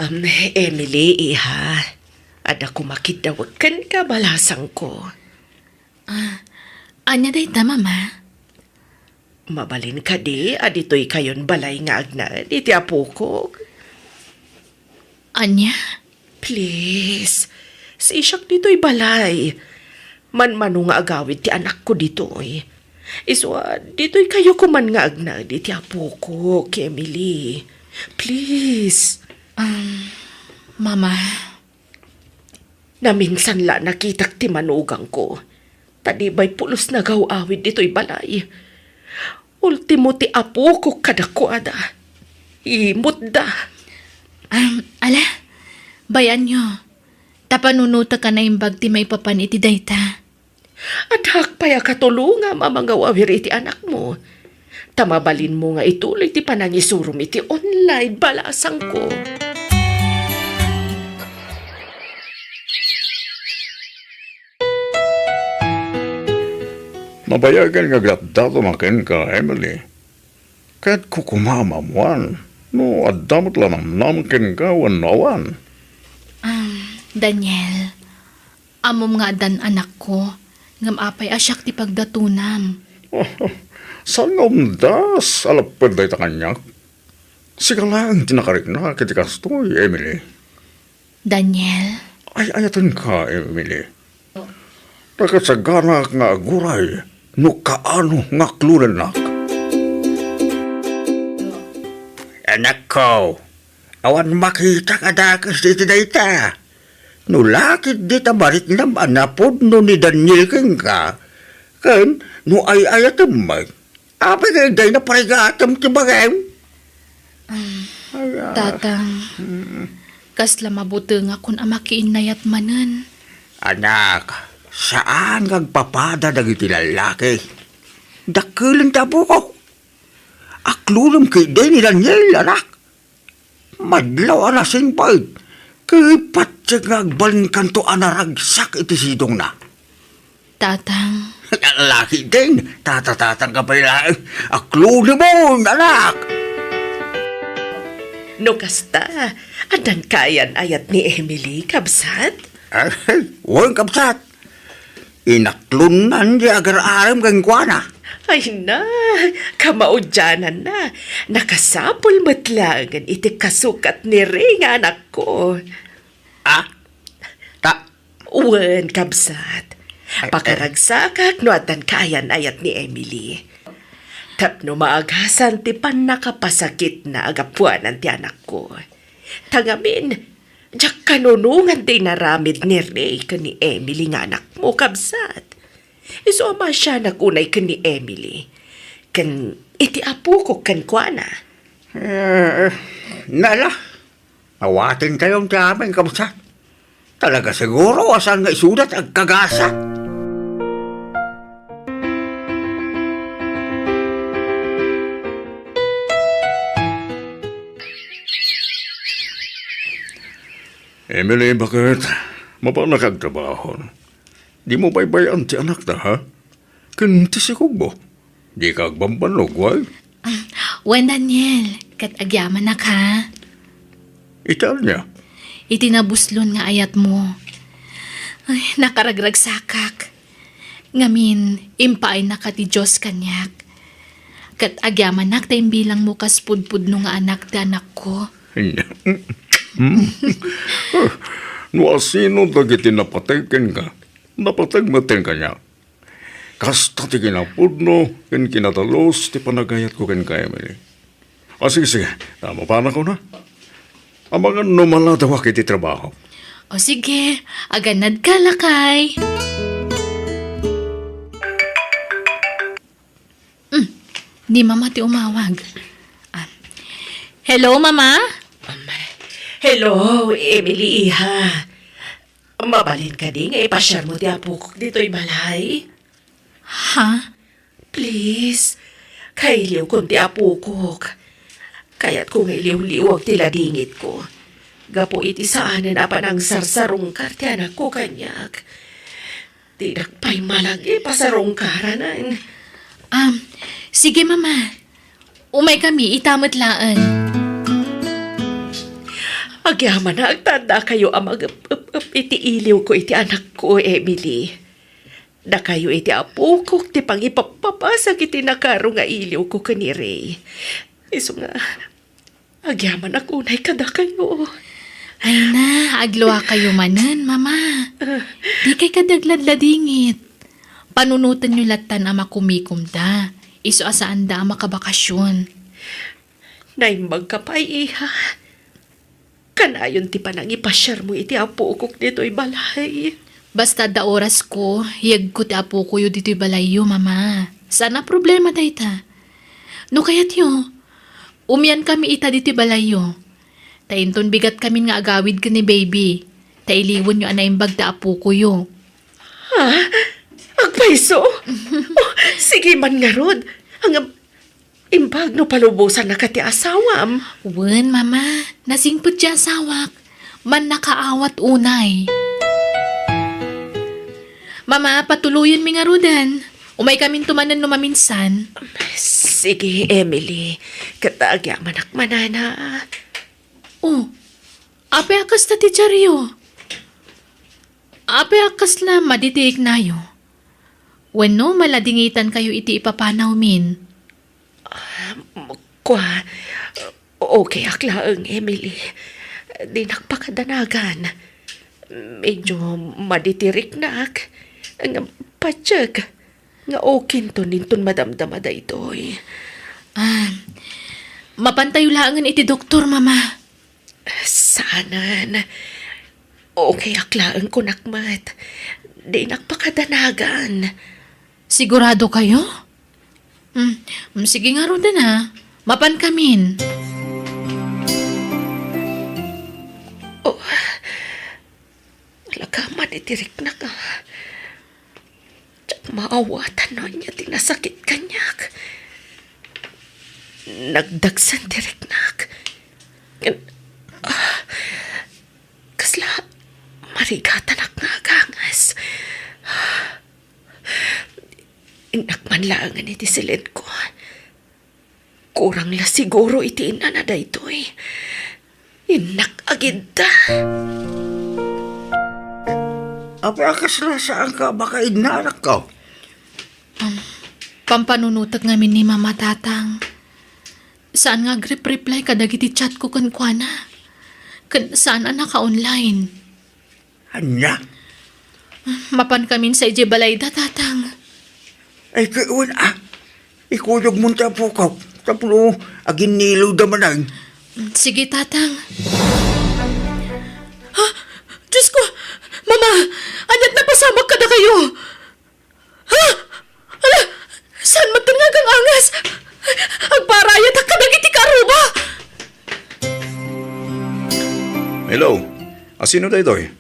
Um, Emily, iha. Adda koma kiddawek kenka, balasangko. Ah, ania dayta, Mama? Mabalin kadi a ditoy kayon balay nga agnaed iti apokok? Ania? Please, sisiak ditoy balay. Manmano nga agawid ti anakko ditoy. Isu a, ditoy kayo koman nga agnaed iti apokok, Emily. Please. Um, Mama. Naminsan la nakitak ti manugangko, ta di bay pulos nagaw-awid ditoy balay. Ultimo ti apokok kadakuada. Imutda. Um, ala, bayanyo. Ta panunotek a naimbag ti maipapan iti dayta. Addak pay a katulongam a mangawawir iti anakmo. Ta mabalinmo nga ituloy ti panangisurom iti online balasangko. Nabayagen nga agdatdaton a kenka, Emily. Ket kukumam a ammoan no adda met la namnam kenka wenno awan. Ah, Daniel, ammom nga addan anakko, ngem apay a siak ti pagdatonam? Saan nga umdas a lapped dayta kaniak? Sika laeng ti nakariknak iti kastoy, Emily. Daniel? Ay-ayatenka, Emily. Nakasaganak nga aguray no kaano nga aklonennak. Anakko, awan makitak a dakes iti dayta. No la ketdi ta mariknam a napudno ni Daniel kenka, ken no ay-ayatem met, apay nga dayta parigatem ti bagim? Ay, ah. Tatang, mm, kasla mabutengakon a makiinnayat manen. Anak, saan nga agpapada dagiti lallaki. Dakkelem ti apok. Aklonem ketdi ni Daniel, anak. Madlaw a nasingpet, ket patiek nga agbalinkanto a naragsak iti sidongna. Tatang. Laki din, tatatatang ka pay laeng. Aklonemon, anak! No kasta, addan kaayan-ayat ni Emily, kabsat? Ay, wen, kabsat. Inaklonnan ti agar-arem kenkuana. Ay na, kamaudiananna. Nakasapul met laengen iti kasukat ni Ray nga anakko. Ah? Ta- Wen, kabsat. Ay, ay. Pakaragsakak no addan kaayan-ayat ni Emily. Tapno maagasan ti pannakapasakitna a gapuanan ti anakko. Ta ngamin, diak kanunongan ti inaramid ni Ray ken ni Emily nga anakmo, kabsat. Isu a maasianak unay ken ni Emily, ken iti apokok kenkuana. Eh, nala, awaten tayon ti amin, kabsat. Talaga siguro a saan nga isuda ti agkagasa. Emily, baket? Mapannak agtrabaho. Dimo baybay-an ti anakta, ha? Ken ti sikogmo. Dika agbambannog, wen? Ah, wen, Daniel, ket agyamanak, ha? Iti ania? Iti nabuslon nga ayatmo. Ay, nakaragragsakak. Ngamin, impaaynaka ti Dios kaniak. Ket agyamanak ta imbilangmo kas pudpudno nga anak ti anakko. No asino dagiti napateg kenka, napateg met kaniak. Kasta ti kinapudno ken kinadalus ti panagayatko kenka, Emily. O, sige, sige. Ta mapanakon a. Amangan no maladawak iti trabaho. O, sige. Aganadka, lakay. Mm, ni Mama ti umawag. Ah. Hello, Mama? Um, hello, Emily, iha. Mabalin kadi nga ipasiarmo ti apokok ditoy balay? Ha? Please, kailiwkon ti apokok. Kayatko nga iliwliwag ti ladingitko. Gapu iti saanen a panangsarsarungkar ti anakko kaniak. Dinak pay malagi pasarungkaranen. Um, sige, Mama. Umaykami ita met laeng. Agyamanak ta addakayo a mag-ep-ep-ep iti iliwko iti anakko, Emily. Dakayo iti apokok ti pangipappapasak iti nakaro nga iliwko ken ni Ray. Isu nga, agyamanak unay kadakayo. Ay na, agluakayo manen, Mama. Ah. Dikay kadi agladladingit. Panunotenyo lattan a makumikomda. Isu a saanda a makabakasyon. Naimbagka pay, iha. Kanayon ti panangipasiarmo iti apokok ditoy balay. Basta adda orasko, yegko ti apokoyo ditoy balayyo, Mama. Saan a problema dayta. No kayatyo, umiankami ita ditoy balayyo. Ta inton bigatkamin nga agawid ken ni baby, ta iliwenyo a naimbag ti apokoyo. Ha? Agpayso? Oh, sige man ngarud. Ngem, imbag no palubosannaka ti asawam. Wen, Mama. Nasingpet ti asawak. Mannakaawat unay. Mama, patuloyenmi ngaruden. Umaykaminto manen no maminsan. Sige, Emily. Ket agyamanak manana. Oh, apay a kasta ti diario? Apay a kasla madi ti riknayo? Wenno maladingitankayo iti ipapanawmin? Ah, kua, okay ak laeng, Emily. Dinak pakadanagan. Medyo madi ti riknak. Ngem patiek nga okinton inton madamdama daytoy. Ah, mapantayo laengen iti doktor, Mama. Saanen. Okay ak laeng kunak met. Dinak pakadanagan. Sigurado kayo? Mm, mm, sige ngaruden a. Mapankamin. Oh, alagad man iti riknak a. Diak maawatan no ania ti nasakit kaniak. Nagdagsen ti riknak. Ken, ah, kasla marigatanak nga aganges. Innak man laengen iti silenko. Kurang la siguro iti innana daytoy. Innak agidda. Apay a kasla saanka a makainna, anakko? Um, pampanunotek ngamin ni Mama, Tatang. Saan nga agrep-reply kadagiti chatko kenkuana. Ken saan a naka-online. Ania? Mapankamin sa idiay balayda, Tatang. Ay, ket wen a. Ikuyogmon ti apok tapno aginnilewda manen. Sige, Tatang. Ha? Diosko! Mama! Ania't napasamak kadakayo? Ha? Ala, saan met nga agang-angas? Agparayatak kadagiti kaarruba! Hello? A, sino daytoy?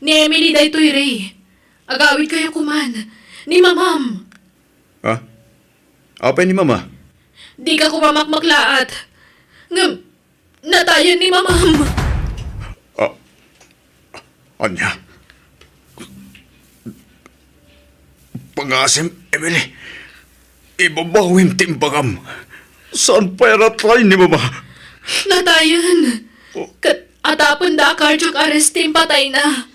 Ni Emily daytoy, Ray. Agawidkayo koman. Ni Mamam. Ha? Apay ni Mama? Dika koma makmaklaat. Ngem, natayen ni Mamam. Ah, ania? Pangasim, Emily. Ibabawim ti imbagam. Saan pay a natay ni Mama? Natayen. Oh. Ket atapenda a cardiac arrest ti impatayna.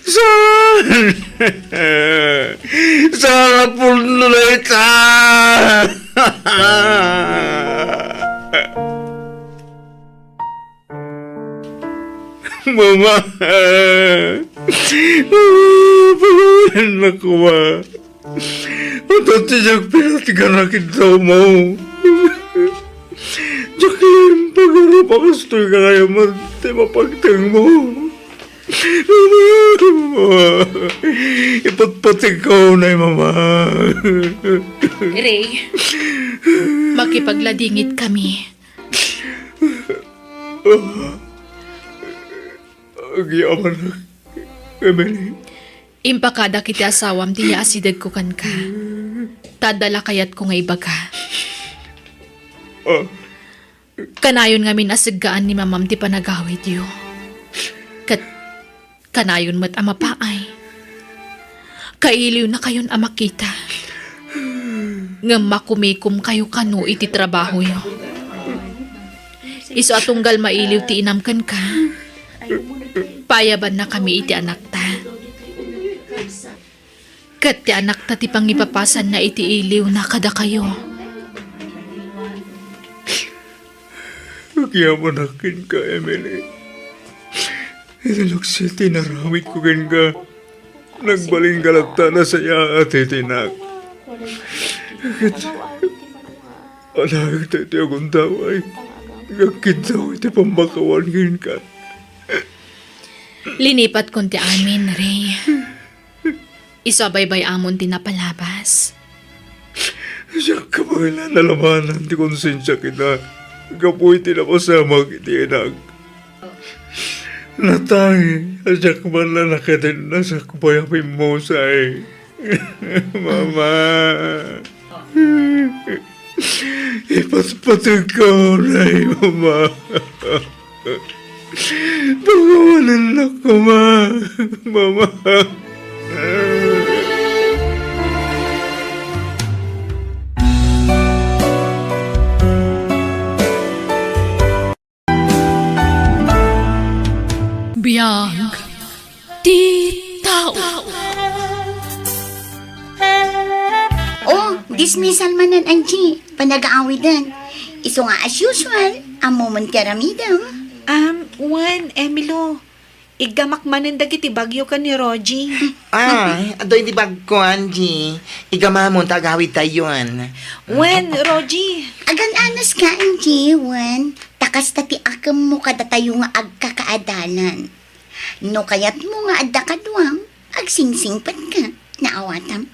Saan? Saan a pudno dayta? Mama! Mama, pagawanan na koma. Adu ti diak pinatgan a kidawmo. Diak laeng pagarup a kastoy gayam ti mapagtengmo. Mama! Ipatpategko unay, Mama. Ray, makipagladingit kami. Agyamanak, Emily. Impakadak iti asawam ti yaasidegko kenka. Ta adda la kayatko nga ibaga. Ah. Kanayon ngamin a seggaan ni Mamam ti panagawidyo. Ket kanayon met a mapaay. Kailiwnakayon a makita. Ngem makumikomkayo kano iti trabahoyo. Isu a tunggal mailiw ti inam kenka, paayabannakami iti anakta. Ket ti anakta ti pangipapasanna iti iliwna kadakayo. Agyamanak kenka, Emily. Iti laksid ti inaramidko kenka, nagbalin nga latta nasayaat ti tinak. Ket alaek ti agundaway nga agkiddaw iti pammakawan kenka. Linipatkon ti amin, Ray. Isu a baybay-amon ti napalabas. Diak kabaelan a labanan ti konsensiak ita. gapu iti napasamak iti anak. Natay, a diak man la nakatenna sakbay a pimmusay. Mama. Ipatpateg ka unay, Mama. Pakawanennak koma, Mama. Biag ti tao. Oh, dismissal manen, Angie. Panag-aawiden. Isu nga as usual, ammom ti aramidem. Um, wen, Emilo, iggamak manen dagiti bagyo ken ni Rogie. Ah, adu iti bagko, Angie. Iggamamon ta agawidtayon. Wen, Rogie. Agan-anos ka, Angie, wen. Ta kasta ti akemmo kadatayo nga agkakaadalan. No kayatmo nga adda kaduam, agsingsingpet ka. Naawatam?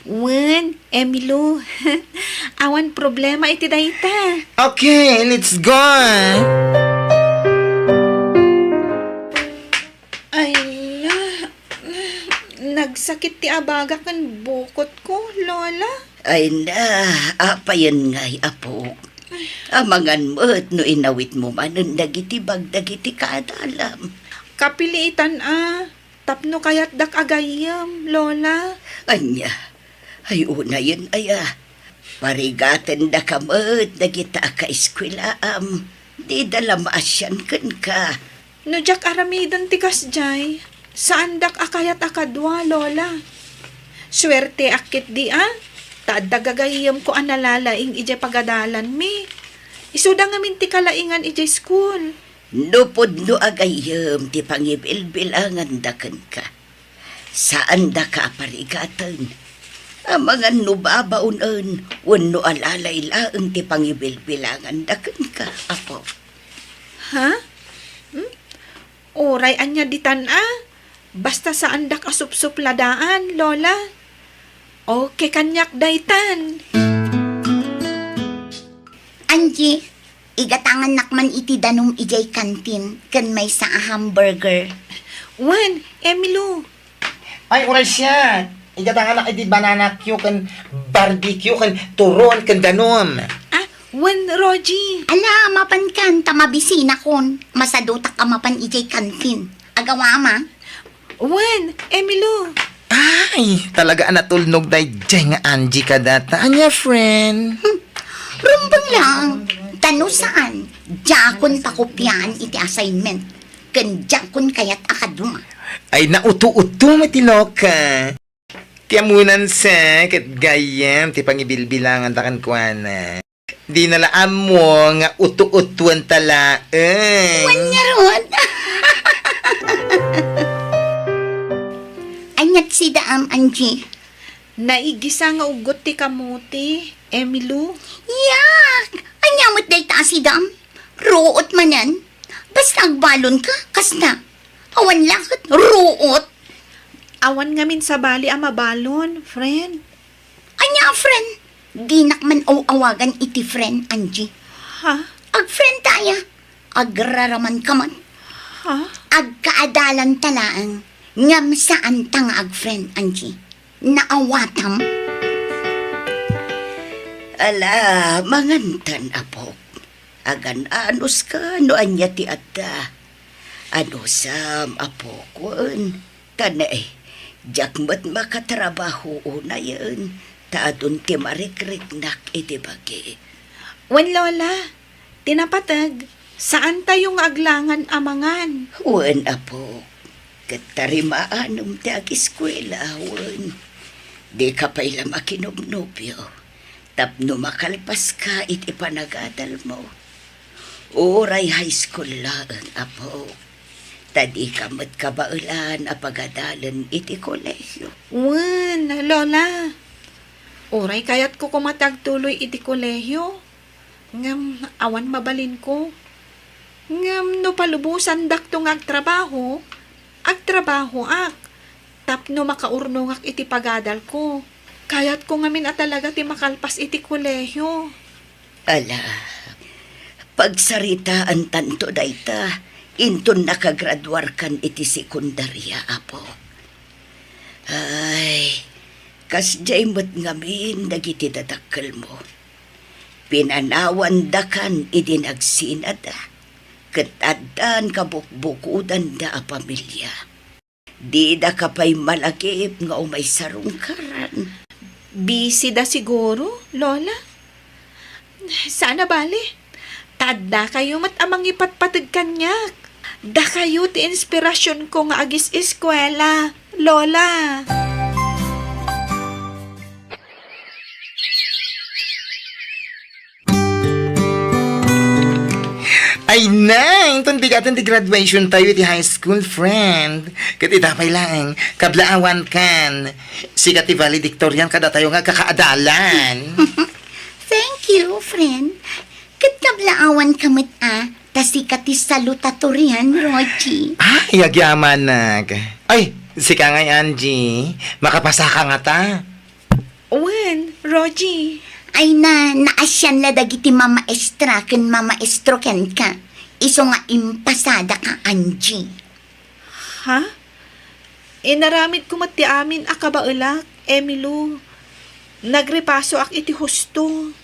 Wen, Emilo. Awan problema iti dayta. Okay, let's go. Ay, la. Nagsakit ti abaga ken bukotko, Lola. Ay na, apayen ngay, apok. Amangan met no inawitmo manen dagiti bag dagiti kaadalam. Kapilitan a, tapno kayatdak a gayyem, Lola. Ania? Ay, unayen aya. Parigatendaka met dagita a kaeskuelaam. Dida la maasian kenka. No diak aramiden ti kasdiay, saandak a kayat a kadua, Lola. Suerteak ketdi a, ta adda gagayyemko a nalalaing idiay pagadalanmi. Isuda ngamin ti kalaingan idiay school. No pudno a gayyem ti pangibilbilanganda kenka, saandaka a parigaten. Amangan no babaonen wenno alalay laeng ti pangibilbilanganda kenka, apo. Ha? Hmm? Uray ania ditan a? Basta saandak a supsupladaan, Lola. Okay kaniak daytan. Angie, igatangannak man iti danum idiay kantin ken maysa a hamburger. Wen, Emilo. Ay, uray siak. Igatanganak iti banana cue ken barbecue ken turon ken danum. Ah, wen, Rogie. Ala, mapankan ta mabisinakon. Masadutak a mapan idiay kantin. Agawama? Wen, Emilo. Ay, talaga a natulnog daydiay nga Angie kadata. Ania, friend? Hmm. Rumbeng lang. Ta no saan, diakon pakopiaan iti assignment. Ken diakon kayat a kadua. Ay, nauto-uto met ti loka. Ti ammonan sa ket gayyem ti pangibilbilanganta kenkuana. Dina la ammo nga uto-utuenta laeng. Wen ngarud. Aniat sidaam, Angie? Naigisa nga uggot ti kamote, Emilo. Yak! Ania met dayta a sidaam? Ruot manen? Basta agbalon ka, kasta. Awan la ket ruot. Awan ngamin sabali a mabalon, friend. Ania a friend? Dinak man aw-awagan iti friend, Angie. Ha? Agfriend ta aya. Agraraman ka man. Ha? Agkaadalan ta laeng. Ngem saan ta nga agfriend, Angie. Naawatam? Ala, mangantan, apok. Agan-anos ka no ania ti adda. Anusam, apok, wen. Ta ne, diak met makatrabaho unayen, ta adun ti marikriknak iti bagi. Wen, Lola, ti napateg, saantayo nga aglangan a mangan. Wen, apo, ket tarimaanem ti agiskuela, wen. Dika pay la makinobnobio tapno makalpaska iti panagadalmo. Uray high school laeng, apo. Ta dika met kabaelan a pagadalen iti kolehio. Wen, Lola. Uray kayatko koma ti agtuloy iti kolehio. Ngem awan mabalinko. Ngem no palubosandakto nga agtrabaho, agtrabahoak tapno makaurnongak iti pagadalko. Kayatko ngamin a talaga ti makalpas iti kolehio. Ala, Pagsaritaantanto dayta, inton nakagraduarkan iti sekundaria, Apo. Ay, kasdiay met ngamin dagiti dadakkelmo. Pinanawandakan idi nagsinada, ket addan kabukbukudanda a pamilia. Didaka pay malagip nga umay sarungkaran. Busy da siguro, Lola? Saan a bale. Ta addakayo met a mangipatpateg kaniak. Dakayo ti inspirasionko nga agis-eskuela, Lola. Ay na, inton bigaten ti graduation tayo iti high school, friend. Ket ita pay laeng, kablaawankan. Sika ti valedictorian kadatayo nga agkakaadalan. Thank you, friend. Ket kablaawanka met a, ta sika ti salutatorian, Rogie. Ay, agyamanak. Ay, sika ngay, Angie. Makapasaka ngata. Wen, Rogie. Ay na, naasian la dagiti mamaestra ken mamaestro kenka. Isu nga impasadaka, Angie. Ha? Inaramidko met ti amin a kabaelak, Emilou. Nagrepasoak iti husto.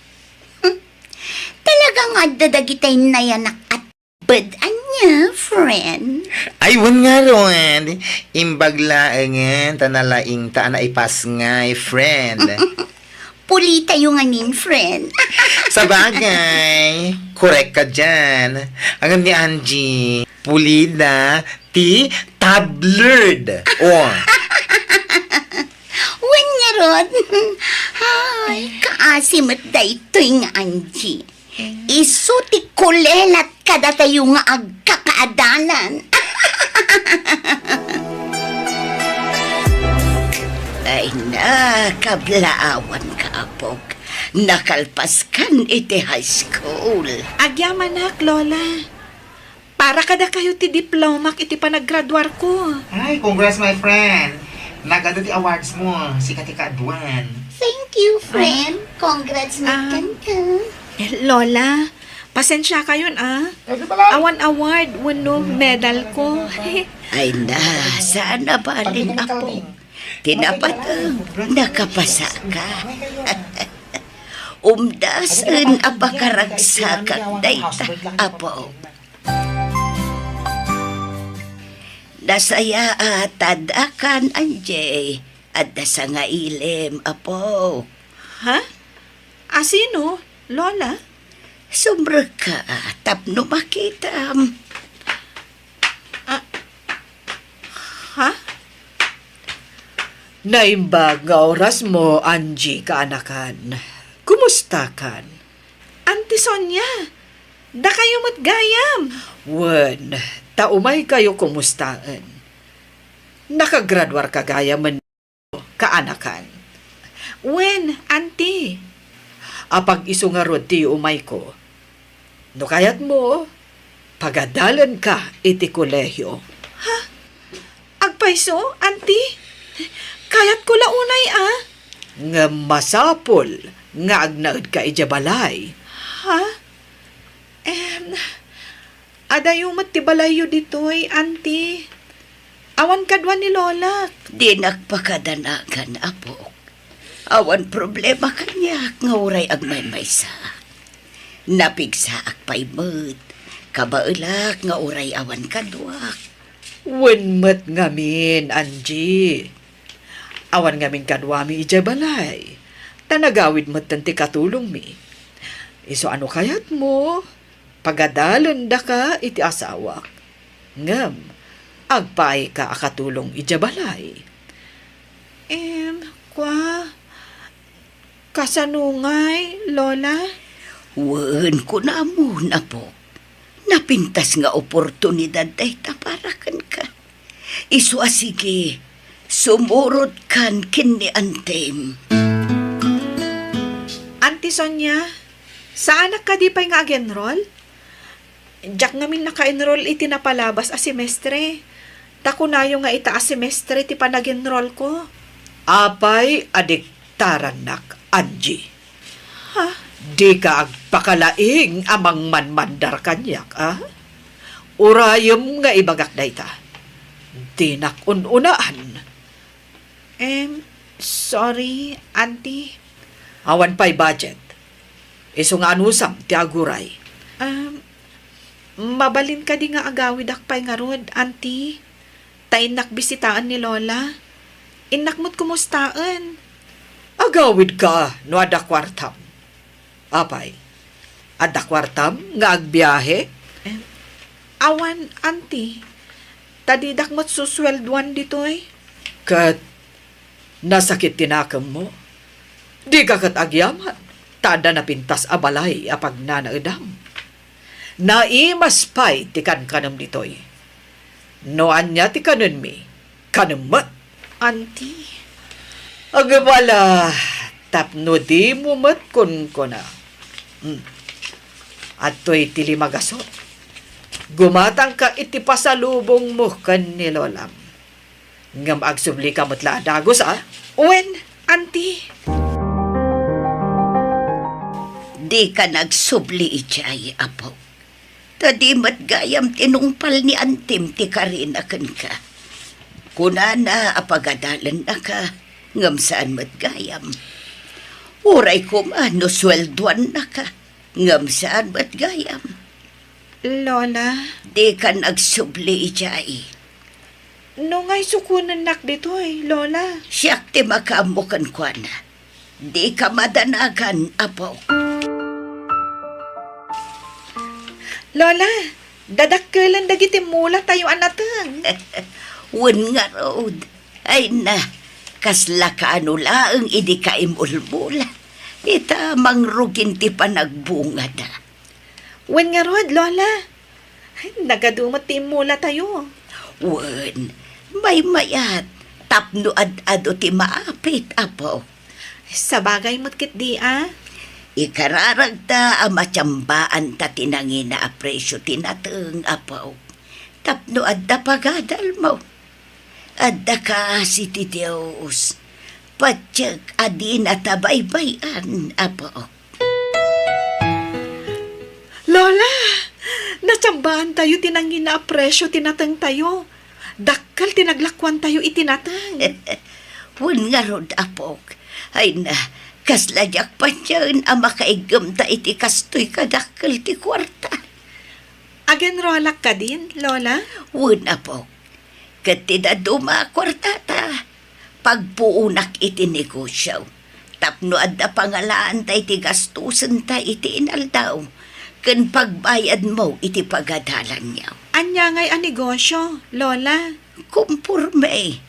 Hmm. Talaga nga adda dagitay nayanak a tped ania, friend? Ay, wen ngarud. Imbag laengen ta nalaingta a naipasngay, friend. Pulitayo ngamin, friend. Sabagay, korek ka diyan. Ngem ni Angie, pulida ti tabloid. Oh. Wen ngarud. Ay, kaasi met daytoy nga Angie. Isu ti kulelat kadatayo nga agkakaadalan. Ay na, kablaawanka, apok. Nakalpaskan iti high school. Agyamanak, Lola. Para kadakayo ti diplomak iti panagraduarko. Ay, congrats, my friend. Nagadu ti awards mo. Sika ti kaaduan. Thank you, friend. Congrats met kenka. Lola, pasensiakayon, a. Awan award wenno medalko. Ay na, saan a bale, apo. Ti napateg, nakapasaka. Umdasen a pakaragsakak dayta, apo. Nasayaat ta addakan, Angie. Adda sangailem, apo. Ha? Asino, Lola? Sumrekka tapno makitam. Ah, ha? Naimbag nga orasmo, Angie, kaanakan. Kumustakan? Auntie Sonia, dakayo met gayam. Wen, ta umaykayo kumustaen. Nakagraduarka gayam, kaanakan. Wen, Auntie. Apag-isu ngarud ti umayko. No kayatmo, pagadalenka iti kolehio. Ha? Agpayso, Auntie? Kayatko la unay, a. Ngem masapul nga agnaedka idiay balay. Ha? Em, adayo met ti balayyo ditoy, Auntie. Awan kadua ni Lolak. Dinak pakadanagan, apok. Awan problema kaniak nga uray agmaymaysa. Napigsaak pay met. Kabaelak nga uray awan kaduak. Wen met ngamin, Angie. Awan ngamin kaduami idiay balay. Ta nagawid metten ti katulongmi. Isu a no kayatmo, pagadalendaka iti asawak. Ngem, agpaayka a katulong idiay balay. Em, kua, kasano ngay, Lola? Wen, kunamon, apok. Napintas nga oportunidad dayta para kenka. Isu a sige, sumurotkan ken ni Antem. Auntie Sonia, saanak kadi pay nga ag-enroll? Diak ngamin naka-enroll iti napalabas a semestre. Ta kunayo nga ita a semestre ti panag-enrollko. Apay a diktarannak, Angie. Ha? Dika agpakalaing a mangmanmandar kaniak, a? Urayem nga ibagak dayta. Dinak un-unaan. Em, sorry, Auntie. Awan pay budget. Isu nga anusam ti aguray. Um, mabalin kadi nga agawidak pay ngarud, Auntie? Ta innak bisitaen ni Lola. Innak met kumustaen. Agawidka no adda kuartam. Apay, adda kuartam nga agbiahe? Em, awan, Auntie. Ta didak met susueldoan ditoy. Ket nasakit ti nakemmo. Dika ket agyaman, ta adda napintas a balay a pagnanaedam. Naimas pay ti kankanem ditoy. No ania ti kanenmi, kanem met. Auntie. Agabala, tapno dimo met kunkuna. Hmm. Adtoy ti lima gasut. Gumatangka iti pasalubongmo ken ni Lolam. Ngem agsublika met la a dagus, a? Wen, Auntie. Dika agsubli idiay, Apo. Ta di met gayam tinungpal ni Antim ti karina kenka. Kunana a pagadalennaka, ngem saan met gayam. Uray koma no sueldoannaka, ngem saan met gayam. Lola. Dika agsubli idiay. No ngay sukonennak ditoy, Lola? Siak ti makaammo kenkuana. Dika madanagan, Apo. Lola, dadakkelen dagiti mulatayo a nateng. Wen ngarud. Ay na, kasla kaano laeng idi kaimulmula. Ita, mangrugin ti panagbungada. Wen ngarud, Lola. Nagadu met ti immulatayo. Wen, maymayat, tapno ad-adu ti maapit, Apo. Sabagay met ketdi a. Ikararagta a matiambaanta ti nangina a presio ti nateng, Apo. Tapno adda pagadalmo. Adda kaasi ti Dios. Patiek a dinata baybay-an, Apo. Lola, natiambaantayo ti nangina a presio ti natengtayo. Dakkel ti naglakuantayo iti nateng. Wen ngarud, Apok. Ay na, kasla diak patien a makaiggemta iti kastoy kadakkel ti kuarta. Agenrolak kadin, Lola? Wen, Apok. Ket ti dadduma a kuartata, pagpuonak iti negosio, tapno adda pangalaanta iti gastosenta iti inaldaw, ken pagbayadmo iti pagadalanyo. Ania ngay a negosio, Lola? Kumporme.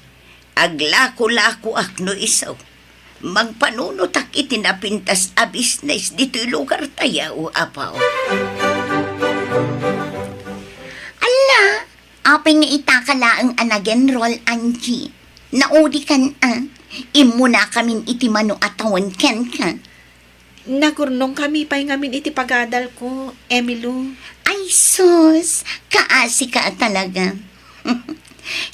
Aglako-lakoak no isu. Mangpanunotak iti napintas a bisnes ditoy lugartayo, Apo. Alla, apay nga itaka laeng a nag-enroll, Angie? Naudikan a. Immunakamin iti mano a tawen kenka. Nagurnongkami pay ngamin iti pagadalko, Emilou. Ay sus, kaasika a talaga.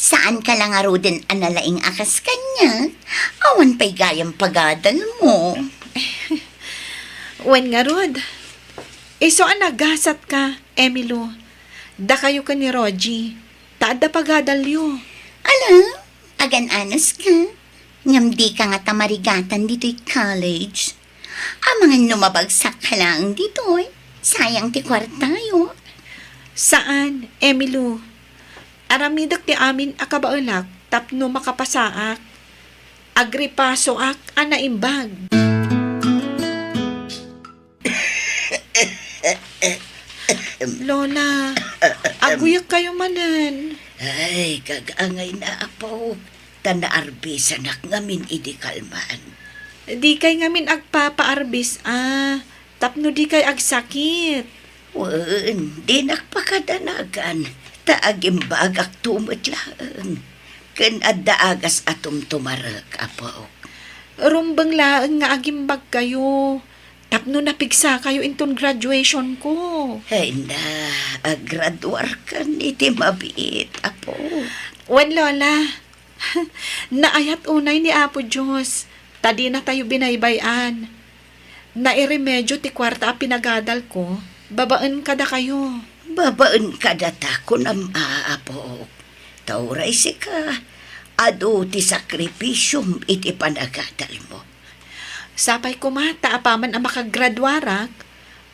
Saanka la ngaruden a nalaing a kas kaniak? Awan pay gayam pagadalmo. Wen ngarud, isu a nagasatka, Emilou. Dakayo ken ni Rogie, ta adda pagadalyo. Ala, agan-anas ka. Ngem dika ngata marigatan ditoy college. Amangan no mabagsak ka laeng ditoy, sayang ti kuartayo. Saan, Emilou. Aramidek ti amin a kabaelak tapno makapasaak. Agripasoak a naimbag. Lola, aguyek kayo manen. Ay, kagangay na, Apo. Ta naarbisanak ngamin idi kalman. Dikay ngamin agpapaarbis a, tapno dikay agsakit. Wen, dinak pakadanagan, ta agimbagakto met laeng. Ken adda agas a tumtumarek, Apo. Rumbeng laeng nga agimbagkayo, tapno napigsakayo inton graduation ko. Ay na, agraduarkan iti mabiit, Apo. Wen, Lola, naayat unay ni Apo Dios, ta dinatayo binaybay-an. Nairemedio ti kuarta a pinagadalko babaen kadakayo. Babaen kadata, kunam a, Apo. Ta uray sika, adu ti sakripisiom iti panagadalmo. Sapay koma ta apaman a makagraduarak,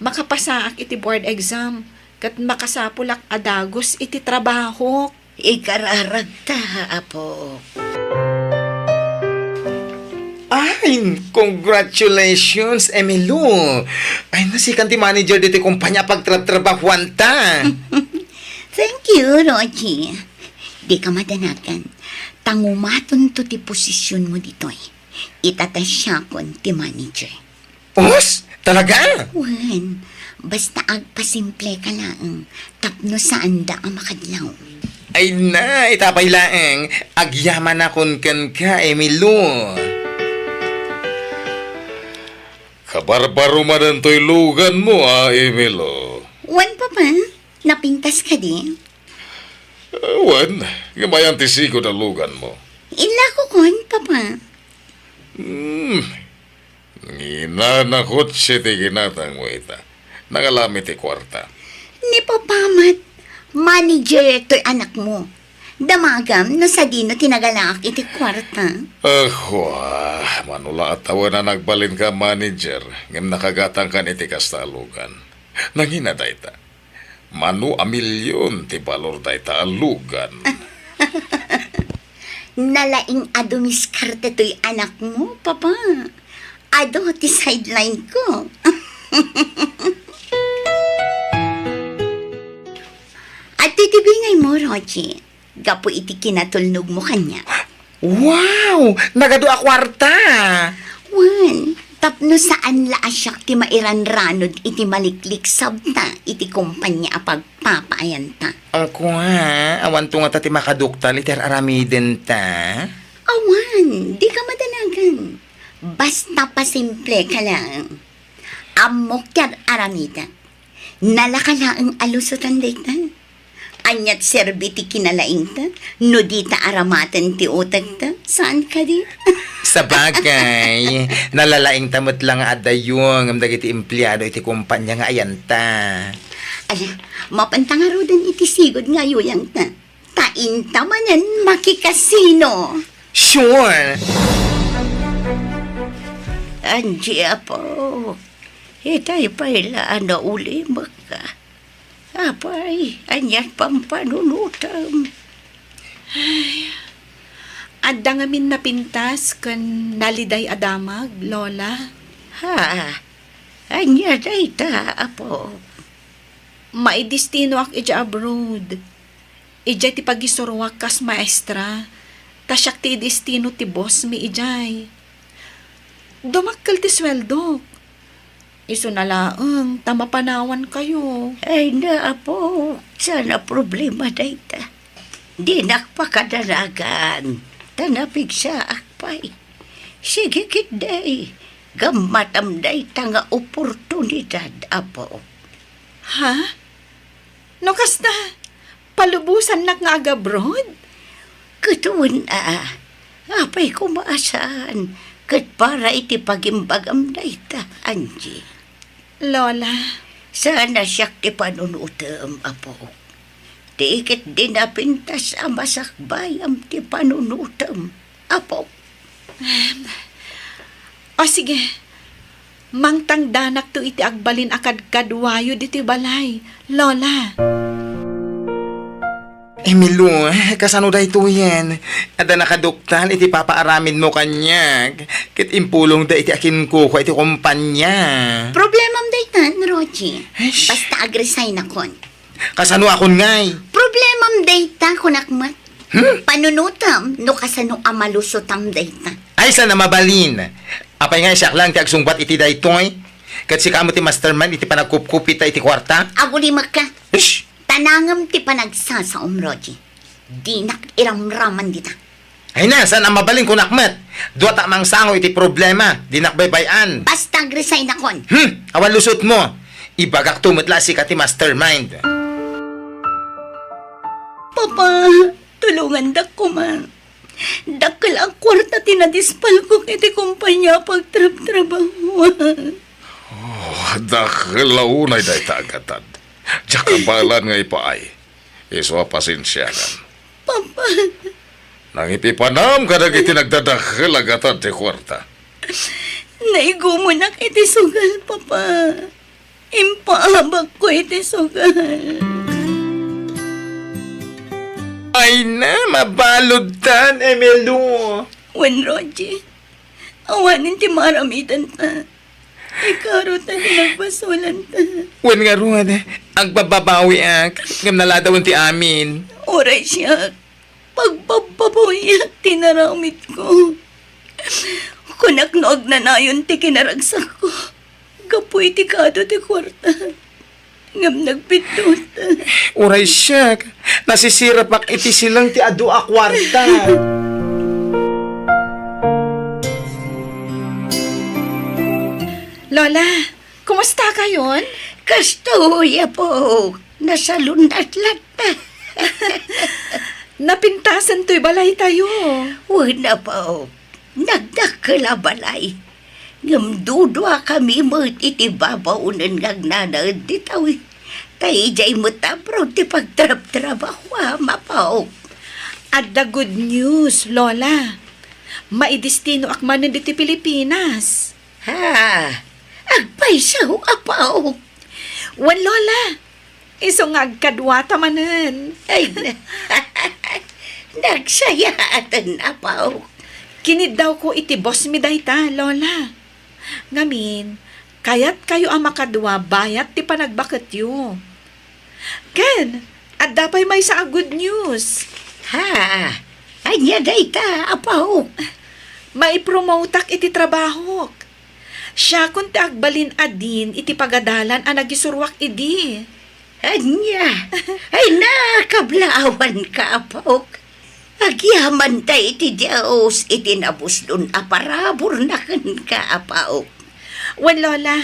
makapasaak iti board exam, ket makasapulak a dagus iti trabahok. Ikararagta, Apo. Ay, congratulations, Emilio! Ay, nasikan ti manager ditoy kumpanya a pagtrabtrabahuanta. Thank you, Rogie. Dika madanagan. Tangumatonto ti posisyonmo ditoy. Ita ta siakon ti manager. Os? Talaga? Wen, basta agpasimpleka laeng tapno saanda a makadlaw. Ay na, ita pay laeng, agyamanakon kenka, Emilio. Kabarbaro manen toy luganmo, a, Emilio. Wen, Papa, napintas kadi? Eh, wen, ngem ayan ti sigud a luganmo? Inlakokon, Papa. Hmm, Nginana kotse ti ginatangmo ita. Nangalami ti kuarta. Ni Papa met, manager toy anakmo. Damagam no sadino ti nagalaak iti kuarta. Ahua, mano la a tawen a nagbalinka a manager, ngem nakagatangkan iti kasta a lugan. Nangina dayta. Mano a milion ti balor dayta a lugan. Nalaing a dumiskarte toy anakmo, Papa. Adu ti sideline ko. Adtoy ti bingaymo, Rogie. Gapu iti kinatulnogmo kaniak. Wow! Nagadu a kuarta! Wen, tapno saan la a siak ti mairanranod iti malikliksabta iti kompania a pagpapaayanta. Ang kuha, awanto ngata ti makaduktal iti ar-aramidenta? Awan, dika madanagan. Basta pasimpleka laeng. Ammok ti ar-aramidek. Nalaka laeng a lusotan dayta. Ania ti serbi ti kinalaingta no dita aramaten ti utekta? Saan kadi? Sabagay, nalalaingta met la nga adayo ngem dagiti empleado iti kompania nga ayanta. Ala, mapanta ngaruden iti sigud nga ayuyangta. Ta inta manen makikasino. Sure. Anji, Apo, itay pay la a naulimekka. Apay, aniat pampanunotem? Ay, adda ngamin napintas ken naliday a damag, Lola. Ha? Ania dayta, Apo? Maidestinoak idiay abroad. Idiay ti pagisuroak kas maestra, ta siak ti idestino ti boss mi idiay. Dumakkel ti sueldok. Isuna laeng ta mapanawankayo. Ay na, Apo, saan a problema dayta. Dinak pakadanagan, ta napigsaak pay. Sige ketdi, gammatam dayta nga oportunidad, Apo. Ha? No kasta, palubosannak nga agabroad? Ket wen a, apay koma a saan, ket para iti pagimbagam dayta, Angie. Lola. Saan a siak ti panunotem, Apo. Ti ketdi napintas a masakbayam ti panunotem, Apo. Em, o sige, mangtangdanakto iti agbalin a kadkaduayo ditoy balay, Lola. Emilio, kasano daytoyen? Adda nakaduktal iti papaaramidmo kaniak, ket impulongda iti akinkukua iti kompania. Problemam daytan, Rogie. Eish. Basta agresign akon. Kasano akon ngay? Problemam dayta, kunak met. Hmm? Panunotam no kasano a malusotam dayta. Ay, saan a mabalin. Apay nga siak lang ti agsungbat iti daytoy? Ket sika met ti mastermind iti panagkupkupita iti kuarta? Agulimek ka. Ish! Tanangem ti panagsasaom, Rogie. Dinak iramraman dita. Ay na, saan a mabalin kunak met? Dua ta mangsango iti problema, dinak baybay-an. Basta agresign akon. Hmm, awan lusotmo. Ibagakto met la a sika ti mastermind. Papa, tulongandak koma. Dakkel a kuarta ti nadispalkok iti kompania a pagtrabtrabahuan. Oh, dakkel la unay dayta a gatad. Diak kabaelan nga ipaay. Isu a pasensiakan. Papa. Nangipipanam kadagiti nagdadakkel a gatad ti kuarta. Naigumonak iti sugal, Papa. Impaabakko iti sugal. Ay na, mabaludtan, Emilio. Wen, Rogie, awanen ti maaramidanta. Ikaruta ti nagbasolanta. Wen ngarud, agbababawiak, ngem naladawen ti amin. Uray siak, pagbabbabawiak ti naramidko. Kunak no agnanayon ti kinaragsakko gapu iti kado ti kuarta. Ngem nagbiddut. Uray siak, nasisirapak iti silang ti adu a kuarta. Lola, kumusta kayon? Kastoy, Apo. Nasalunat latta. Napintasen toy balaytayo. Wen, Apo. Nagdakkel a balay. Ngem duduakami met iti babaonen nga agnanaed ditoy. Ta idiay met apro ti pagtrabtrabahoam, Apo. Adda good news, Lola. Maidestinoak manen ditoy Pilipinas. Ha? Agpayso, Apo? Wen, Lola. Isu nga agkaduata manen. Ay, na-, nagsayaaten, Apo. Kiniddawko iti boss mi dayta, Lola. Ngamin, kayatkayo a makadua bayat ti panagbaketyo. Ken, adda pay maysa a good news. Ha? Ania dayta, Apo? Maipromotak iti trabahok. Siakon ti agbalin a dean iti pagadalan a nagisuroak idi. Ania? Ay, nakablaawanka, Apok. Agyamanta iti Dios iti nabusdon a paraburna kenka, Apok. Wen, Lola,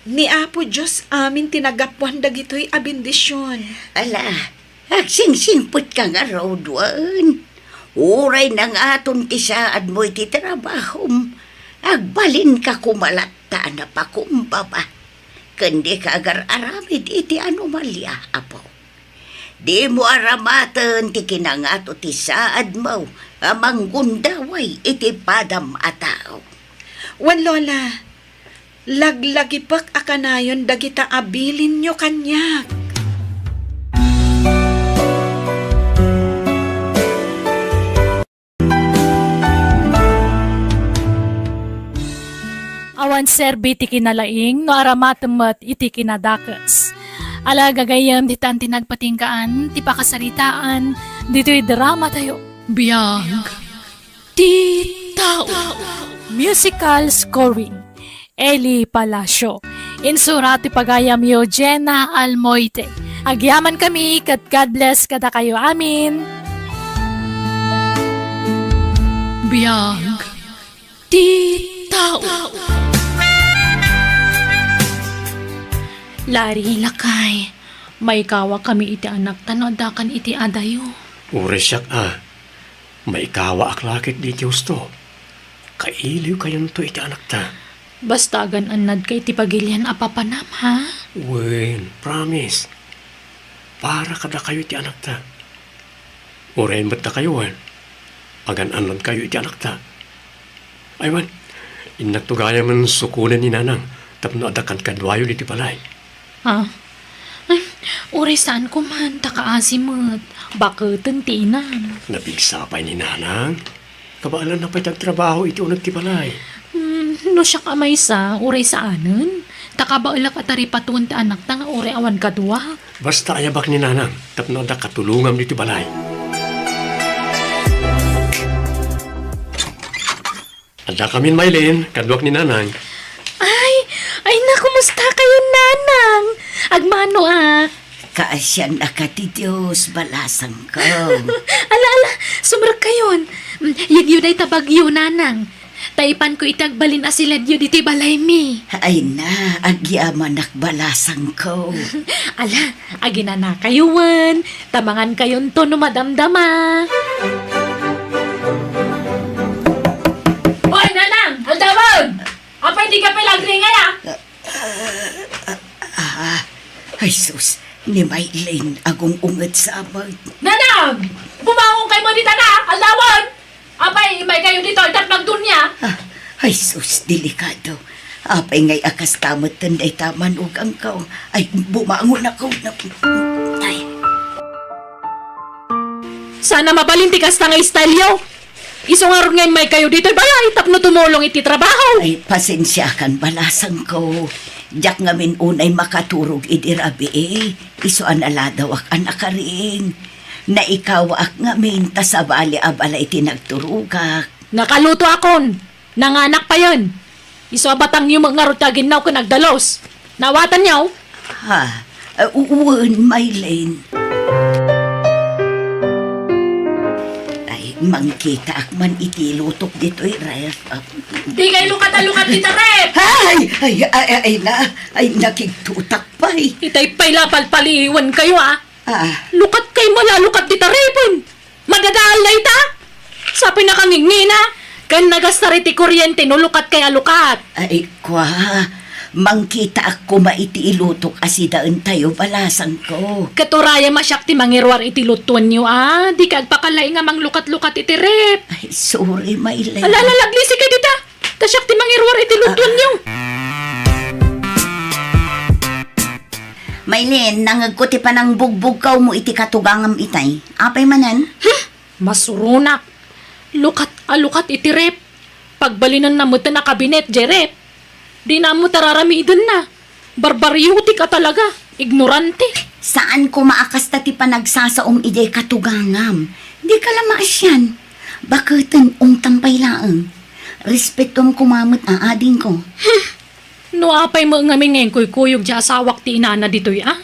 ni Apo Dios amin ti nagapuan dagitoy a bendision. Ala, agsingsingpetka ngarud, wen. Uray nangaton ti saadmo iti trabahom, agbalinka koma latta a napakumbaba. Ken dika agar-aramid iti anomalia, Apo. Dimo aramaten ti kinangato ti saadmo a manggundaway iti padam a tao. Wen, Lola, laglagipek a kanayon dagita a bilinyo kaniak. Awan serbi ti kinalaing no aramatem met iti kinadakes. Ala, gagayyem, ditan ti nagpatinggaan ti pakasaritaan ditoy dramatayo. Biag ti tao. Musical scoring, Eli Palacio. Insura ti pagayamyo, Jenna Almoite. Agyaman kami ket God bless kadakayo amin. Biag ti tao. Lari, lakay, maikawakami iti anakta no addakan iti adayo. Uray siak a, maikawaak la ket di ti husto. Kailiwkayonto iti anakta. Basta agan-annadka iti pagilian a papanam, ha? Wen, promise. Para kadakayo iti anakta. Uray met dakayo, wen, agan-annadkayo iti anakta. Ay, wen, innakto gayamen sukonen ni Nanang tapno adda kadkaduayon iti balay. Ah. Ay, uray saanko man, ta kaasi met. Baketen ti inam. Napigsa pay ni Nanang. Kabaelanna pay ti agtrabaho iti uneg ti balay. Hmm, no siak a maysa, uray saanen. Ta kabaelak a taripatoen ti anakta nga uray awan kadua. Basta ayabak ni Nanang tapno adda katulongam ditoy balay. Addakamin, Maylin, kaduak ni Nanang. Ay, ay na, kumusta kayo, Nanang? Agmano, ah. Kaasiannaka ti Dios, balasangko. Ala, ala, sumrekkayon. Mm, yegyo dayta bagyo, Nanang. Ta ipanko iti agbalin a siledyo ditoy balaymi. Ay na, agyamanak, balasangko. Ala, aginanakayo wen, ta mangankayonto no madamdama. Oy, Nanang! Aldawan! Apay, di ka pala agringay, ah? Ay sus, ni Maylin, agung-unget sa amin. Nanang! Bumangon kayo mo dita na! Alawan! Apay, imay kayo dito, itat magdunya! Ah, ay sus, delikado. Apay ngay a kasta met ten dayta manugangko. Ay, bumangon ako. Ay. Sana mabalin ti kasta nga style yo. Isu ngarud nga imay kayo ditoy balay tapno tumulong iti trabaho. Ay, pasensiakan, balasangko. Diak ngamin unay makaturog idi rabii. Isu a naladawak a nakaring. Naikawaak ngamin ta sabali a balay ti nagturogak. Nakaluto akon. Nanganak payen. Isu a batangyo met ngarud ti aginnaw ken agdalus. Nawatanyo? Ha? Ah, u-, wen, Maylin. Ay, mangkitaak man iti lutok ditoy ref. Ah. Di kay lukat a lukat dita ref! Ay, ay, ay, ay, ay na, ay, nakigtutak pay. Itay pay la palpaliwan kayo, ah. Ah. Lukat kay malalukat dita refen. Madadaal na ita. Sapay nakangingina. Ken nagastar iti kuryente no lukat kay a lukat. Ay, kwa. Mangkitaak koma iti ilutok a sidaentayo, balasangko. Ket urayem a siak ti mangiruar iti lutuenyo, a. Dika agpakalaing a manglukat-lukat iti ref. Ay, sorry, Maylin. Ala, ala, aglisi kay dita. Ta siak ti mangiruar iti lutuenyo. Maylin, nangegko ti panangbugbugkawmo iti katugangam itay. Apay manen? Hmm? Masuronak. Lukat a lukat iti ref. Pagbalinenna meten a kabinet, jay ref. Dina ammo ta raramidenna. Barbariotik a talaga. Ignorante. Saan koma a kasta ti panagsasaom idiay katugangam. Dika la maasian. Baketen, ungtam pay laeng. Respetom koma met a adingko. Hmm. No apay met ngamin nga inkuykuyog ti asawak ti inana ditoy, a?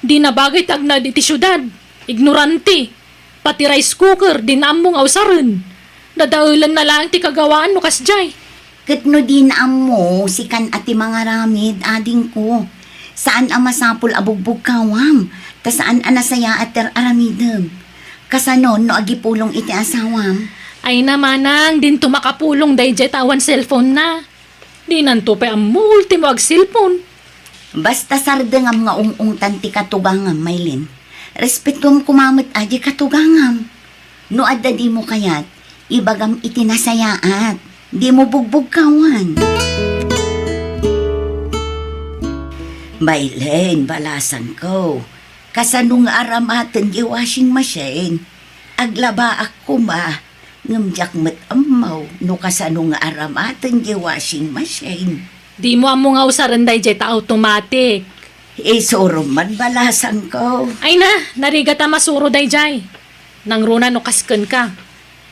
Dina bagay ti agnaed iti siudad. Ignorante. Pati rice cooker, dina ammo nga usaren. Dadaelenna laeng ti kagawaan no kasdiay. Ket no dina ammo, sikan a ti mangaramid, adingko. Saan a masapul a bugbugkawam, ta saan a nasayaat ti ar-aramidem. Kasano no agipulong iti asawam? Ay na, manang, dinto makapulong daydiay ta awan cellphone na. Dinanto pay ammo, ultimo agcellphone. Basta sardengam nga ung-ungtan ti katugangam, Maylin. Respetom koma met a di katugangam. No adda dimo kayat, ibagam iti nasayaat. Dimo bugbugkawan. Maylin, balasangko. Kasano nga aramaten di washing machine? Aglabaak koma. Ngem diak met ammo no kasano nga aramaten di washing machine. Dimo ammo nga usaren daydiay ta automatic. Isurom man, balasangko. Ay na, narigat a masuro daydiay. Nangruna no kas kenka.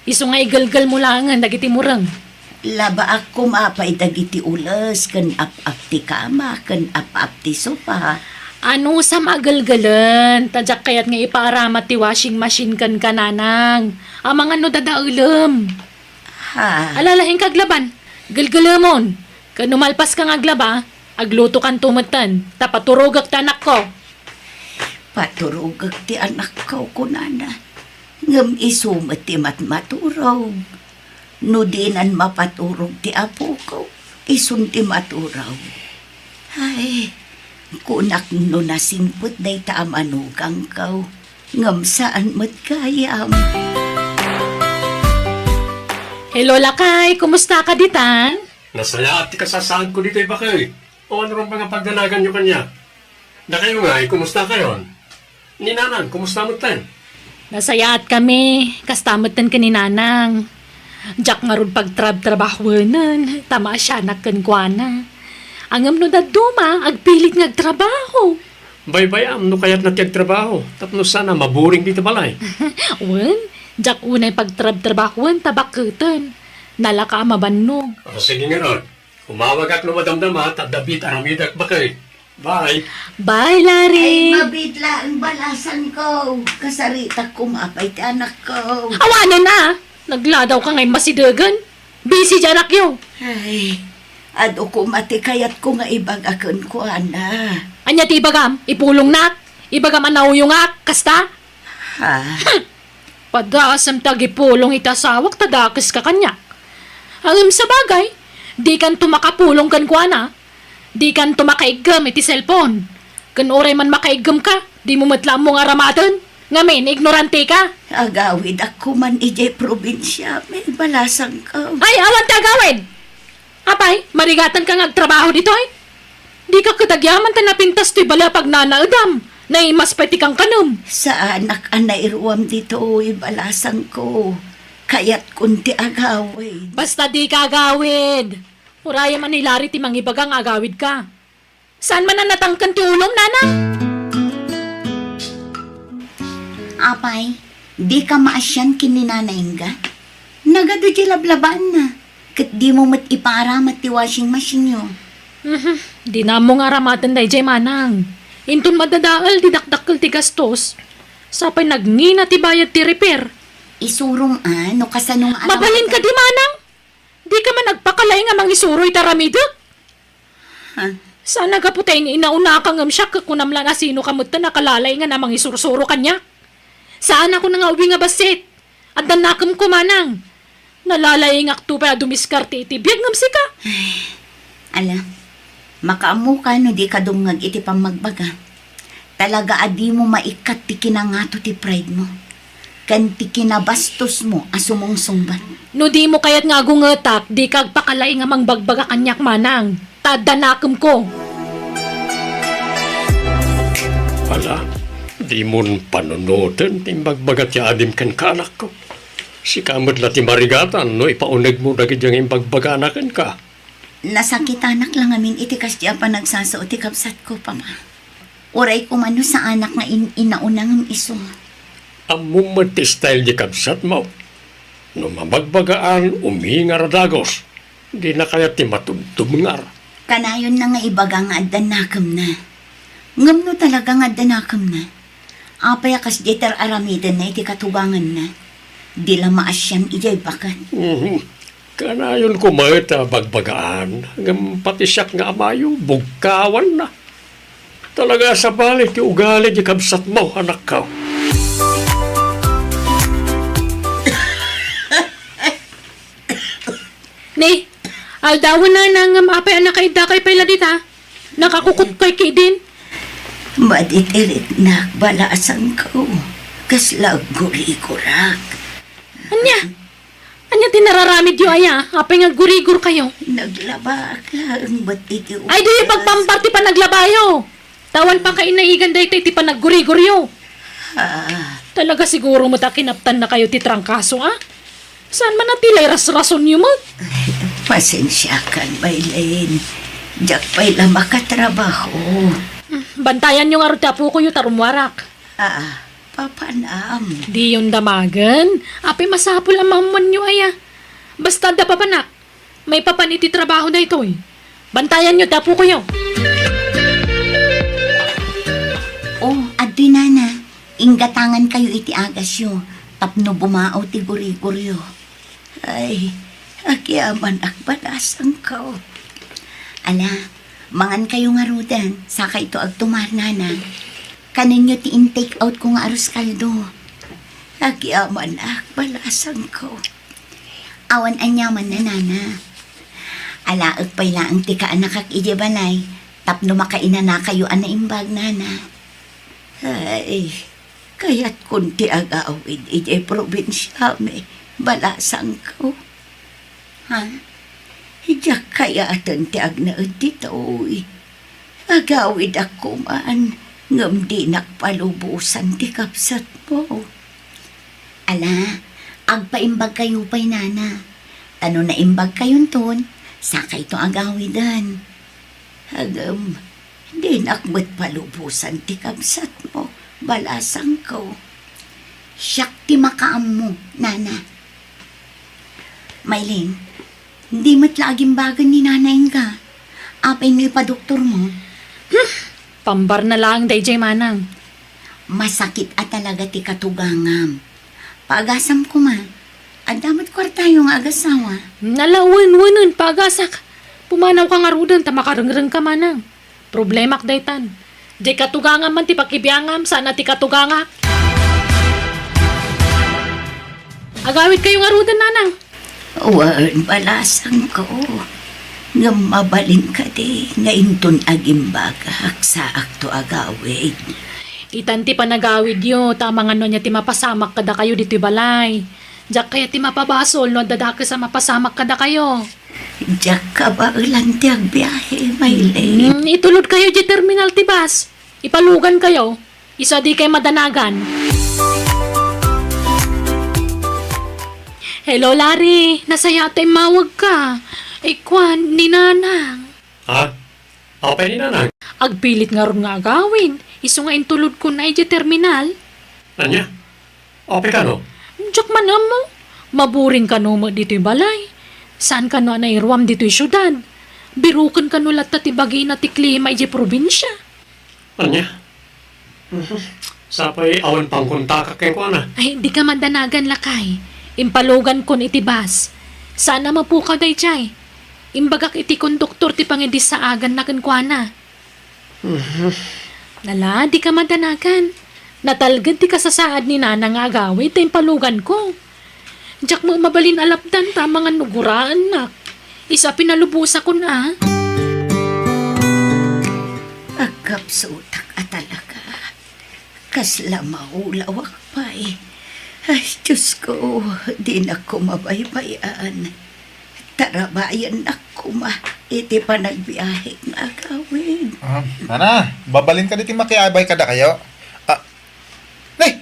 Isu nga igelgelmo laengen dagiti mureng. Labaak koma pay dagiti ules ken ap-ap ti kama ken ap-ap ti sopa. Anusam a gelgelen, ta diak kayat nga ipaaramat ti washing machine kenka, nanang. Amangan no dadaelem. Ha? Alalaing ka aglaban. Gelgelemon. Ken no malpaska nga aglaba, aglutokanto metten, ta paturogek ti anakko. Paturogek ti anakko, kunana. Ngem isu met ti matmaturog. No dinan mapaturog ti apoko, isun ti maturog. Ay, kunak no nasingpet dayta a manugangko, ngem saan met gayam. Hello, lakay. Kumusta ka ditan? Nasayaat ti kasasaadko ditoy, bakay. O, ano ron nga pagdanaganyo kaniak? Dakayo ngay, kumusta kayon? Ni Nanang, kumusta metten? Nasayaat kami, kasta metten ken ni Nanang. Diak ngarud pagtrabtrabahuen, ta maasianak kenkuana. Ngem no dadduma, agpilit nga agtrabaho. Baybay-am no kayatna ti agtrabaho, tapno saan a maburing dita balay. Wen, diak unay pagtrabtrabahuen, ta baketen. Nalaka a mabannog. O, sige ngarud. Umawagak no madamdama, ta adda biit aramidek, bakay. Bye. Bye, Larry. Ay, mabiit laeng, balasangko. Kasaritak koma pay ti anakko. Awanen a! Nagladaw ka ngay masidegen. Busy di anakyo. Ay, adu koma ti kayatko nga ibaga kenkuana. Ania ti ibagam? Ipulongnak? Ibagam a nauyongak? Kasta? Ha? Hmm. Padasem ti agipulong iti asawak ta dakeska kaniak. Ngem sabagay, dikanto makapulong kenkuana. Dikanto makaiggem iti cellphone. Ken uray man makaiggem ka, dimo met la ammo nga aramaten. Ngamin, ignorante ka. Agawidak koman idiay probinsia, may balasang ka. Ay, awan ti agawid! Apay, marigatan ka nga agtrabaho ditoy? Di ka ket agyaman ta napintas toy bale a pagnanaedam. Naimas pay ti kankanem. Saanak a nairuam ditoy, balasang ko. Kayatkon ti agawid. Basta di ka agawid. Urayem a ni Larry ti mangibaga nga agawid ka. Saan man a natangken ti ulom, nanang? Apay, di ka maasian ken ni Nana Inga? Nagadu di lablabaanna, ket dimo met ipaaramat ti washing machine-yo. Mhm, di na ammo nga aramaten daydiay, manang. Inton madadael ti dakdakkel ti gastos, sapay nagngina ti bayad ti repair. Isurom a, no kasano nga aramaten. Mabalin ka di, manang? Di ka man agpakalaing a mangisuro iti aramidek? Ha? Saan a gapu ta inaunaka ngem siak ket kunam la a sino ka met ta nakalalaingan a mangisursuro kaniak. Saan a kuna nga ubi nga bassit. Adda nakemko, manang. Nalalaingakto pay a dumiskarte iti biag ngem sika. Ay, ala, makaammoka no di ka dumngeg iti pammagbaga. Talaga a dimo maikkat ti kinangato ti pride-mo, ken ti kinabastosmo a sumungsungbat. No dimo kayat nga agungetak, dika agpakalaing a mangbagbaga kaniak, manang, ta adda nakemko. Ala, dimon panunoten ti imbagbaga ti adim kenka, anakko. Sika met la ti marigatan no ipaunegmo dagiti nga imbagbagana kenka. Nasakitanak la ngamin iti kasdi a panagsasao ti kabsatko, Papa. Uray koma no saanak nga in-inauna ngem isu. Ammom met ti style ti kabsatmo. No mabagbagaan, umingar a dagus. Dina kayat ti matubtubngar. Kanayonna nga ibaga nga adda nakemna. Ngem no talaga nga adda nakemna, apay a kasdi ti ar-aramidenna iti katuganganna? Di la maasian idiay baket. Mhm. Kanayon koma met a bagbagaan, ngem pati siak nga amayo, bugkawanna. Talaga a sabali ti ugali ti kabsatmo, anakko. Ni, aldawen, nanang, ngem apay a nakaiddakay pay la dita? Nakakukutkay ketdin? Maditiritnak, balasangko. Kasla aggurigurak. Ania? Ania ti nararamidyo aya? Apay nga aggurigurkayo? Naglabaak laeng met iti ugas. Ay, diyo pagpampar ti panaglabayo. Ta awan pakainaigan daytoy ti panagguriguryo. Ah. Talaga siguro met a kinaptannakayo ti trangkaso, a? Saan man a ti la irasrasonyo met? Ay, pasensiakan, Maylin. Diak pay la makatrabaho. Hmm, bantayanyo ngarud ti apokoyo ta rummuarak. Ah, papanam. Diyon damagen. Apay masapul a maammoanyo aya. Basta adda papanak. Maipapan iti trabaho daytoy. Bantayanyo ti apokoyo. Oh, adtoy, nana. Inggatangankayo iti agasyo tapno bumao ti guriguryo. Ay, agyamanak, balasangko. Ala, mangankayo ngaruden, sakayto agtumar, nana. Kanenyo ti in-take out ko nga arroz caldo. Agyamanak, balasangko. Awan aniamanna, nana. Alaek pay laeng ti kaanakak idiay balay tapno makainanakayo a naimbag, nana. Ay, kayatkon ti agawid idiay probinsiami, balasangko. Ha? Diak kayaten ti agnaed ditoy. Agawidak koman, ngem dinak palubosan ti kabsatmo. Ala, agpaimbagkayo pay, nana. Ta no naimbagkayonton, sakayto agawiden. Ngem, dinak met palubosan ti kabsatmo, balasangko. Siak ti makaammo, nana. Maylin, di met la agimbagen ni Nana Inga. Apay no ipadoktormo? Hmm, pambarna laeng daydiay, manang. Masakit a talaga ti katugangam. Paagasam koma. Adda met kuartayo nga agasawa. Nala, wen, wenen, paagasak. Pumanawka ngaruden ta makarengrengka, manang. Problemak daytan. Diay katugangam man ti pakibiangam, saan a ti katugangak. Agawidkayo ngaruden, nanang. Wen, balasangko. Ngem mabalin kadi nga inton agimbagak, saakto agawid? Itan ti panagawidyo, ta amangan no ania ti mapasamak kadakayo ditoy balay. Diak kayat ti mapabasol no adda dakes a mapasamak kadakayo. Diak kabaelan ti agbiahe, Maylin. Hmm, itulodkayo diay terminal ti bus. Ipalugankayo. Isu a dikay madanagan. Hello, Larry. Nasayaat ta immawagka. Ay, kuan, ni Nanang. Ha? Apay ni Nanang? Agpilit ngarud nga agawid. Isu nga intulodkon idiay terminal. Ania? Apay kano? Diak man ammo. Maburing kano met ditoy balay. Saan kano a nairuam ditoy siudad. Biroken kano latta ti bagina ti klima idiay probinsia. Ania? Mhm. Sapay awan pangkontakak kenkuana. Ay, dika madanagan, lakay. Impalugankon iti bus. Saan a mapukaw daydiay. Imbagak iti konduktor ti pangidissaaganna kenkuana. Mhm. Ala, dika madanagan. Natalged ti kasasaad ni Nana nga agawid ta impaluganko. Diak met mabalin a lapdan ta amangan no guraennak. Isu a pinalubosakon a. Agkapsutak a talaga. Kasla maulawak pay. Ay, Diyos ko, dinak koma baybay-an. Tarabayennak koma iti panagbiahek nga agawid. Ah, Nana, babalinka ditoy makiabay kadakayo? Ah, nay,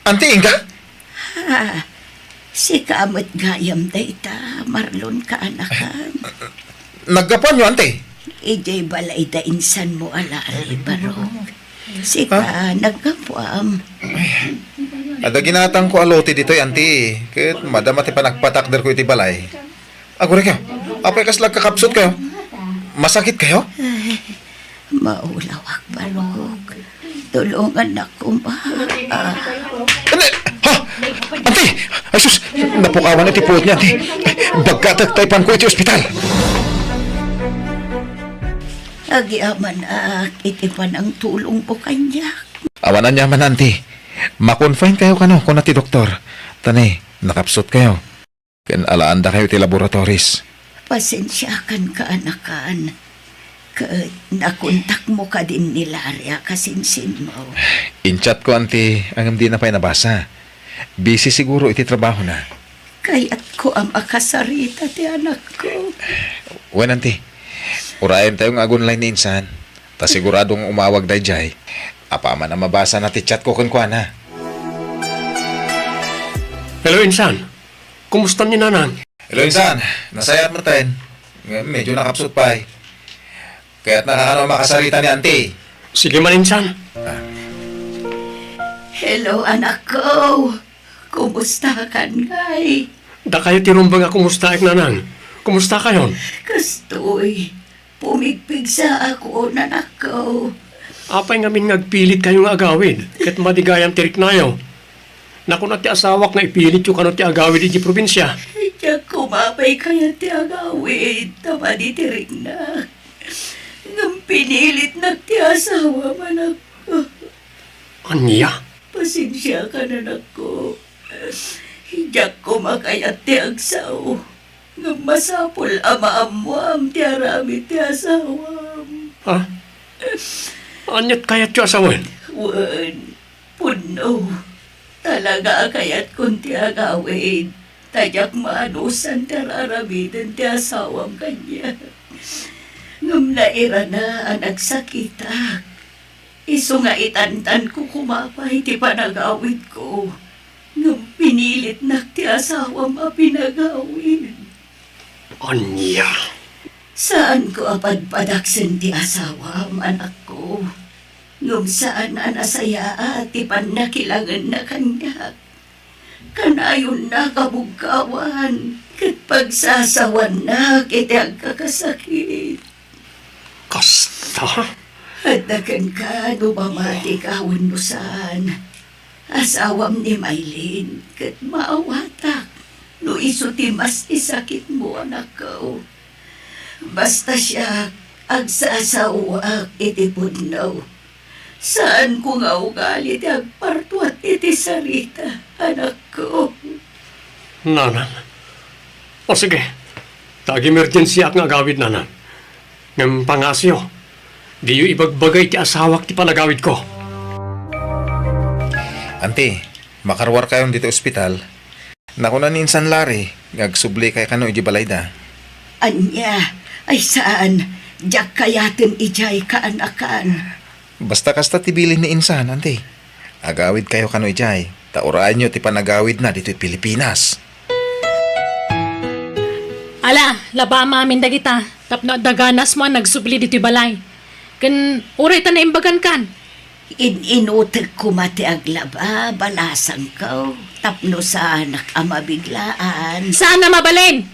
Auntie Inga? Ha, sika met gayam dayta, Marlon kaanakan. Naggapuanyo, Auntie? Idiay balay da insanmo a Larry, Barok. Sika, naggapuam. Adda ginatangko a lote ditoy, Auntie. Ket madama ti panagpatakderko iti balay. Aguraykayo, apay kasla agkakapsutkayo? Masakitkayo? Ay, maulawak, Barok. Tulongannak koma. Ah. Andi! Ha? Auntie! Ay, sus! Napukawan iti puotna, Auntie. Ay, bagkatek ta ipanko iti ospital. Agyamanak iti panangtulongmo kaniak. Awan aniaman, Auntie. Ma-confinekayo kano, kuna ti doktor. Ta ni, nakapsutkayo. Ken alaandakayo iti laboratories. Pasensiakan, kaanakan. Ket nakontakmo kadin ni Larry a kasinsinmo? In-chatko, Auntie, ngem dina pay nabasa. Busy siguro iti trabahona. Kayatko a makasarita ti anakko. Wen, Auntie. Urayentayo nga ag-online ni insan. Ta sigurado nga umawag daydiay. Apaman a mabasana ti chatko kenkuana. Hello, insan. Kumusta ni Nanang? Hello, insan. Nasayaat metten. Ngem medyo nakapsut pay. Kayatnaka kano a makasarita ni Auntie? Sige man, insan. Ah. Hello, anakko. Kumustakan ngay? Dakayo ti rumbeng a kumustaek, Nanang. Kumustakayon? Kastoy. Pumigpigsaakon, anakko. Apay ngamin nga agpilitkayo nga agawid, ket madi gayam ti riknayo? Nakuna ti asawak nga ipilityo kano ti agawid idiay probinsia. Diak koma pay kayat ti agawid, ta madi ti riknak. Ngem pinilitnak ti asawam, anakko. Ania? Pasensiakan, anakko. Diak koma kayat ti agsao. Ngem masapul a maammoam ti aramid ti asawam. Ha? Ania't kayatyo a sawen? Wen, pudno. Talaga a kayatkon ti agawid, ta diak maanusan ti ar-aramiden ti asawam kaniak. Ngem nairana a nagsakitak. Isu nga itantanko koma pay ti panagawidko, ngem pinilitnak ti asawam a pinagawid. Ania? Saanko a padpadaksen ti asawam, anakko. Ngem saan a nasayaat ti pannakilangenna kaniak. Kanayonnak a bugkawan ket pagsasawannak iti agkakasakit. Kasta? Adda kenka no mamatika wenno saan. Asawam ni Maylin ket maawatak no isu ti mas isakitmo, anakko. Basta siak, agsasaoak iti pudno. Saanko nga ugali ti agpartuat iti sarita, anakko. Nanang. O sige, Ta ag-emergensiak nga agawid, nanang. Ngem pangasyo, diyo ibagbaga iti asawak ti panagawidko. Anti, makaruarkayon ditoy ospital. Nakuna ni Insan Larry nga agsublikayo kano idiay balayda. Ania? Ay saan, diak kayaten idiay kaanakan. Basta kasta ti bilin ni Insan, anti. Agawidkayo kano idiay, ta urayenyo ti panagawidna ditoy Pilipinas. Ala, labaam amin dagita, tapno adda ganasmo a nagsubli ditoy balay. Ken uray ta naimbagankan. In-inutek koma ti aglaba, balasangko, tapno saanak a mabiglaan. Saan a mabalin?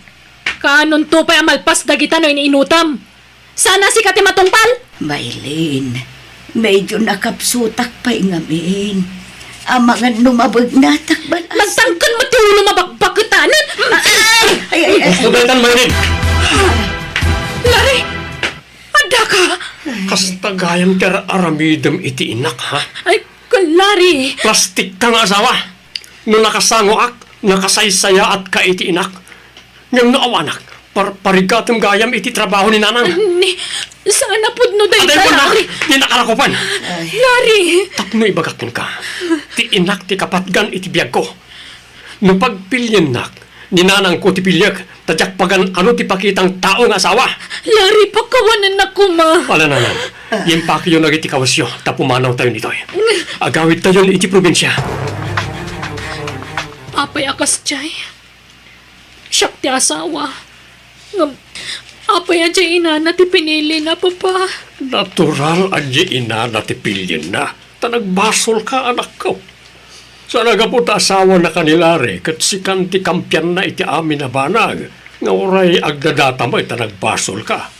Kaanonto pay a malpas dagita no in-inutem? Saan a sika ti matungpal? Maylin, medyo nakapsutak pay ngamin. Amangan no mabegnatak, balas. Magtangken met ti ulo, mabakbaketanan. Ay, ay, ay, ay. Gusto daytan, Maylin. Larry! Addaka! Kasta gayam ti ar-aramidem iti inak, ha? Ay, Larry! Plastikka nga asawa. No nakasangoak, nakasaysayaatka iti inak. Ngem no awanak, par-, parigatem gayam iti trabaho ni nanang. Ni, saan a pudno dayta, Larry. Atay mo na, di nakarakupan. Larry! Tapno ibagak kenka, ti inak ti kapatgan iti biagko. No pagpiliennak, ni nanangko ti piliek, ta diak pagan-ano ti pakitang tao nga asawa. Larry, pakawanennak koma. Ala, nanang, impakiyon dagiti kawesyo, ta pumanawtayon ditoy. Agawidtayon iti probinsia. Apay a kasdiay? Siak ti asawa. Ngem, apay a diay inana ti pinilina, Papa? Natural a diay inana ti pilienna. Ta nagbasolka, anakko. Sa naggapu ta asawanaka ni Larry, ket sikan ti kampianna iti amin a banag, nga uray agdadata met ta nagbasolka.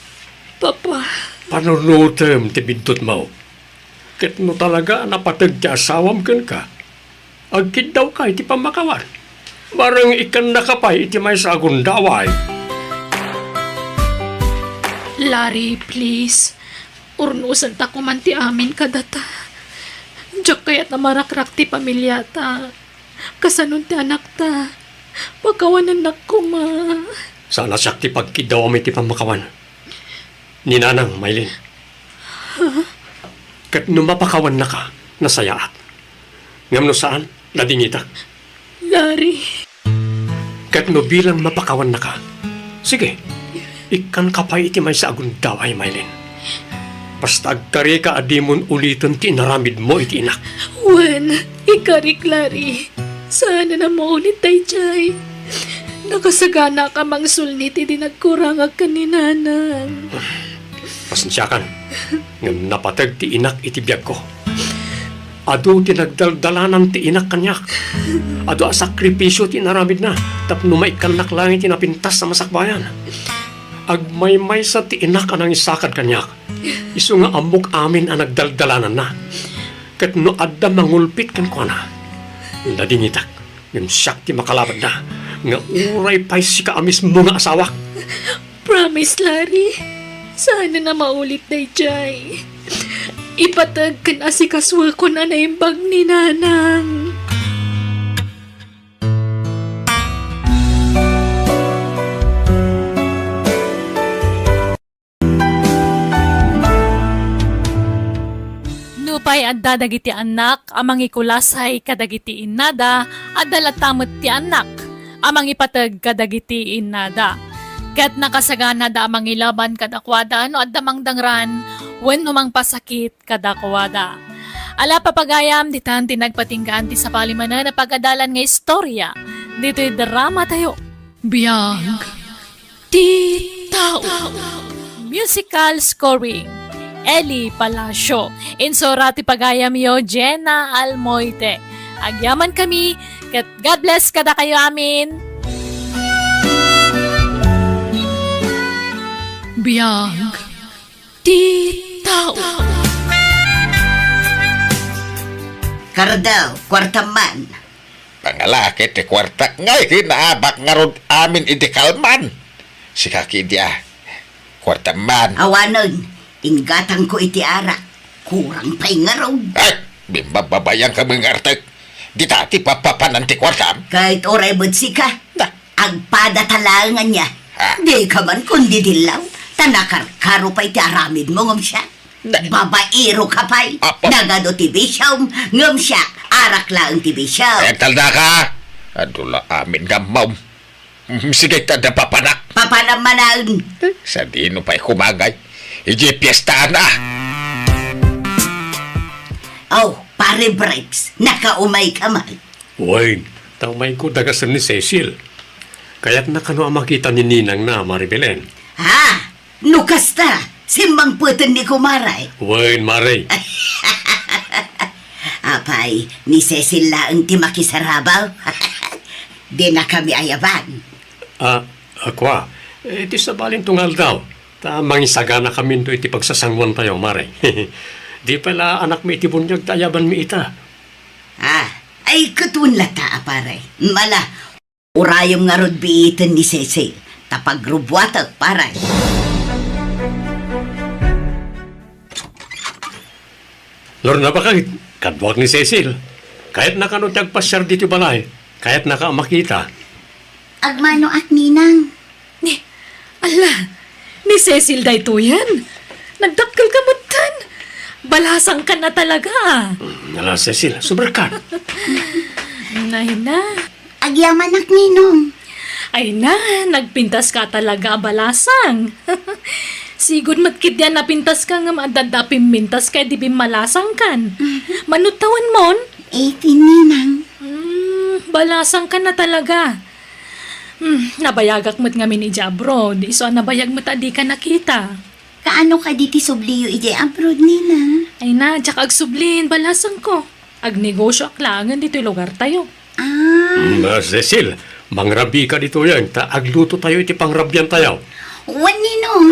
Papa. Panunotem ti bintutmo. Ket no talaga a napateg ti asawam kenka, agkiddawka iti pammakawan. Bareng ikkannaka pay iti maysa a gundaway. Larry, please. Urnosenta koman ti amin kadata. Diak kayat a marakrak ti pamiliata. Kasanon ti anakta? Pakawanennak koma. Saan a siak ti pagkiddawam iti pammakawan. Ni nanang, Maylin. Ket no mapakawannaka, nasayaat. Ngem no saan, ladingitak. Larry. Ket no bilang mapakawannaka, sige, ikkanka pay iti maysa a gundaway, Maylin. Basta agkarika a dimon uliten ti inaramidmo iti inak. Wen, ikarik, Larry. Saanen a maulit daydiay. Nakasaganaak a mangsulni ti di nagkurangak ken ni nanang. Pasensiakan, ngem napateg ti inak iti biagko. Adu ti nagdaldalanan ti inak kaniak. Adu a sakripisio ti inaramidna tapno maikkannak laeng iti napintas a masakbayan. Agmaymaysa ti inak a nangisakad kaniak. Isu nga ammok amin a nagdaldalananna. Ket no adda mangulpit kenkuana, ladingitak, ngem siak ti makalabadna, nga uray pay sika a mismo nga asawak. Promise, Larry. Saanen a maulit daydiay. Ipateg ken asikasuekon a naimbag ni nanang. Nupay adda dagiti annak a mangikulasay kadagiti innada, adda latta met ti annak a mangipateg kadagiti innada. Ket nakasaganada a mangilaban kadakuada no adda mangdangran wenno mangpasakit kadakuada. Ala, papagayam, ditan ti nagpatinggaan ti sabali manen a pagadalan nga istorya ditoy dramatayo. Biag ti tao. Musical scoring, Eli Palacio. Insura ti pagayamyo, Jenna Almoite. Agyaman kami, ket God bless kadakayo amin. Biag ti tao. Kardaw, kuartam man. Pangalaki ti kuartak ngay kinaabak ngarud amin idi kalman. Sika kidi a, kuartam man. Awanen, inggatangko iti arak. Kurang pay ngarud. Ay, bimbababayan ka mangartek. Dita ti papapanan ti kuartam. Ket uray met sika. Na. Agpada ta laeng ania. Dika man kundi dillaw, ta nakarkaro pay ti aramidmo ngem siak. Babaero ka pay. Apo. Nagadu ti bisiom, ngem siak, arak laeng ti bisiom. Ay, agtalna ka. Adu la amin nga ammom. Mm, sige, ta da papanak. Papanam manaen. Eh, sadino pay kumangay? Idiay piestaan a. Oh, Pare Briggs, nakaumay ka man. Wen, ta umayko dagasen ni Cecil. Kayatna kano a makita ni ninangna, Mare Belen. Ah, no kasta, simmangpeten ni kumare. Wen, Mare. Apay, ni Cecil laeng ti makisarabaw? Dina kami ayaban. Ah, a kua, eh, ti sabalinto nga aldaw, ta mangisagana kaminto iti pagsasanguantayo, Mare. Di pay la anakmi iti buniag ta ayabanmi ita. Ah, ay, ket wen latta a pare. Ala, urayem ngarud biiten ni Cecil, ta pagrubuatek, pare. Lorna, baket, kaduak ni Cecil. Kayatna kano ti agpasiar ditoy balay. Kayatnaka a makita. Agmanoak, ninang. Ni, ala, ni Cecil daytoyen. Nagdakkel ka metten. Balasangkan a talaga. Mm, ala, Cecil, subrek ka. Ay na. Agyamanak, ninong. Ay na, nagpintas ka talaga a balasang. Sigud met ketdi a napintas ka ngem adda a pimmintas ka idi bimmalasangkan. Mhm. Mano tawenmon? Eighteen, ninang. Hmm, balasangkan a talaga. Hmm, nabayagak met ngamin idiay abroad, isu a nabayag met a dika nakita. Kaano kadi ti subliyo idiay abroad, ninang? Ay na, diak agsubli, balasangko. Agnegosioak laengen ditoy lugartayo. Ah. Mm, ah, Cecil, mangrabiika ditoyen, ta aglutotayo iti pangrabiantayo. Wen, ninong.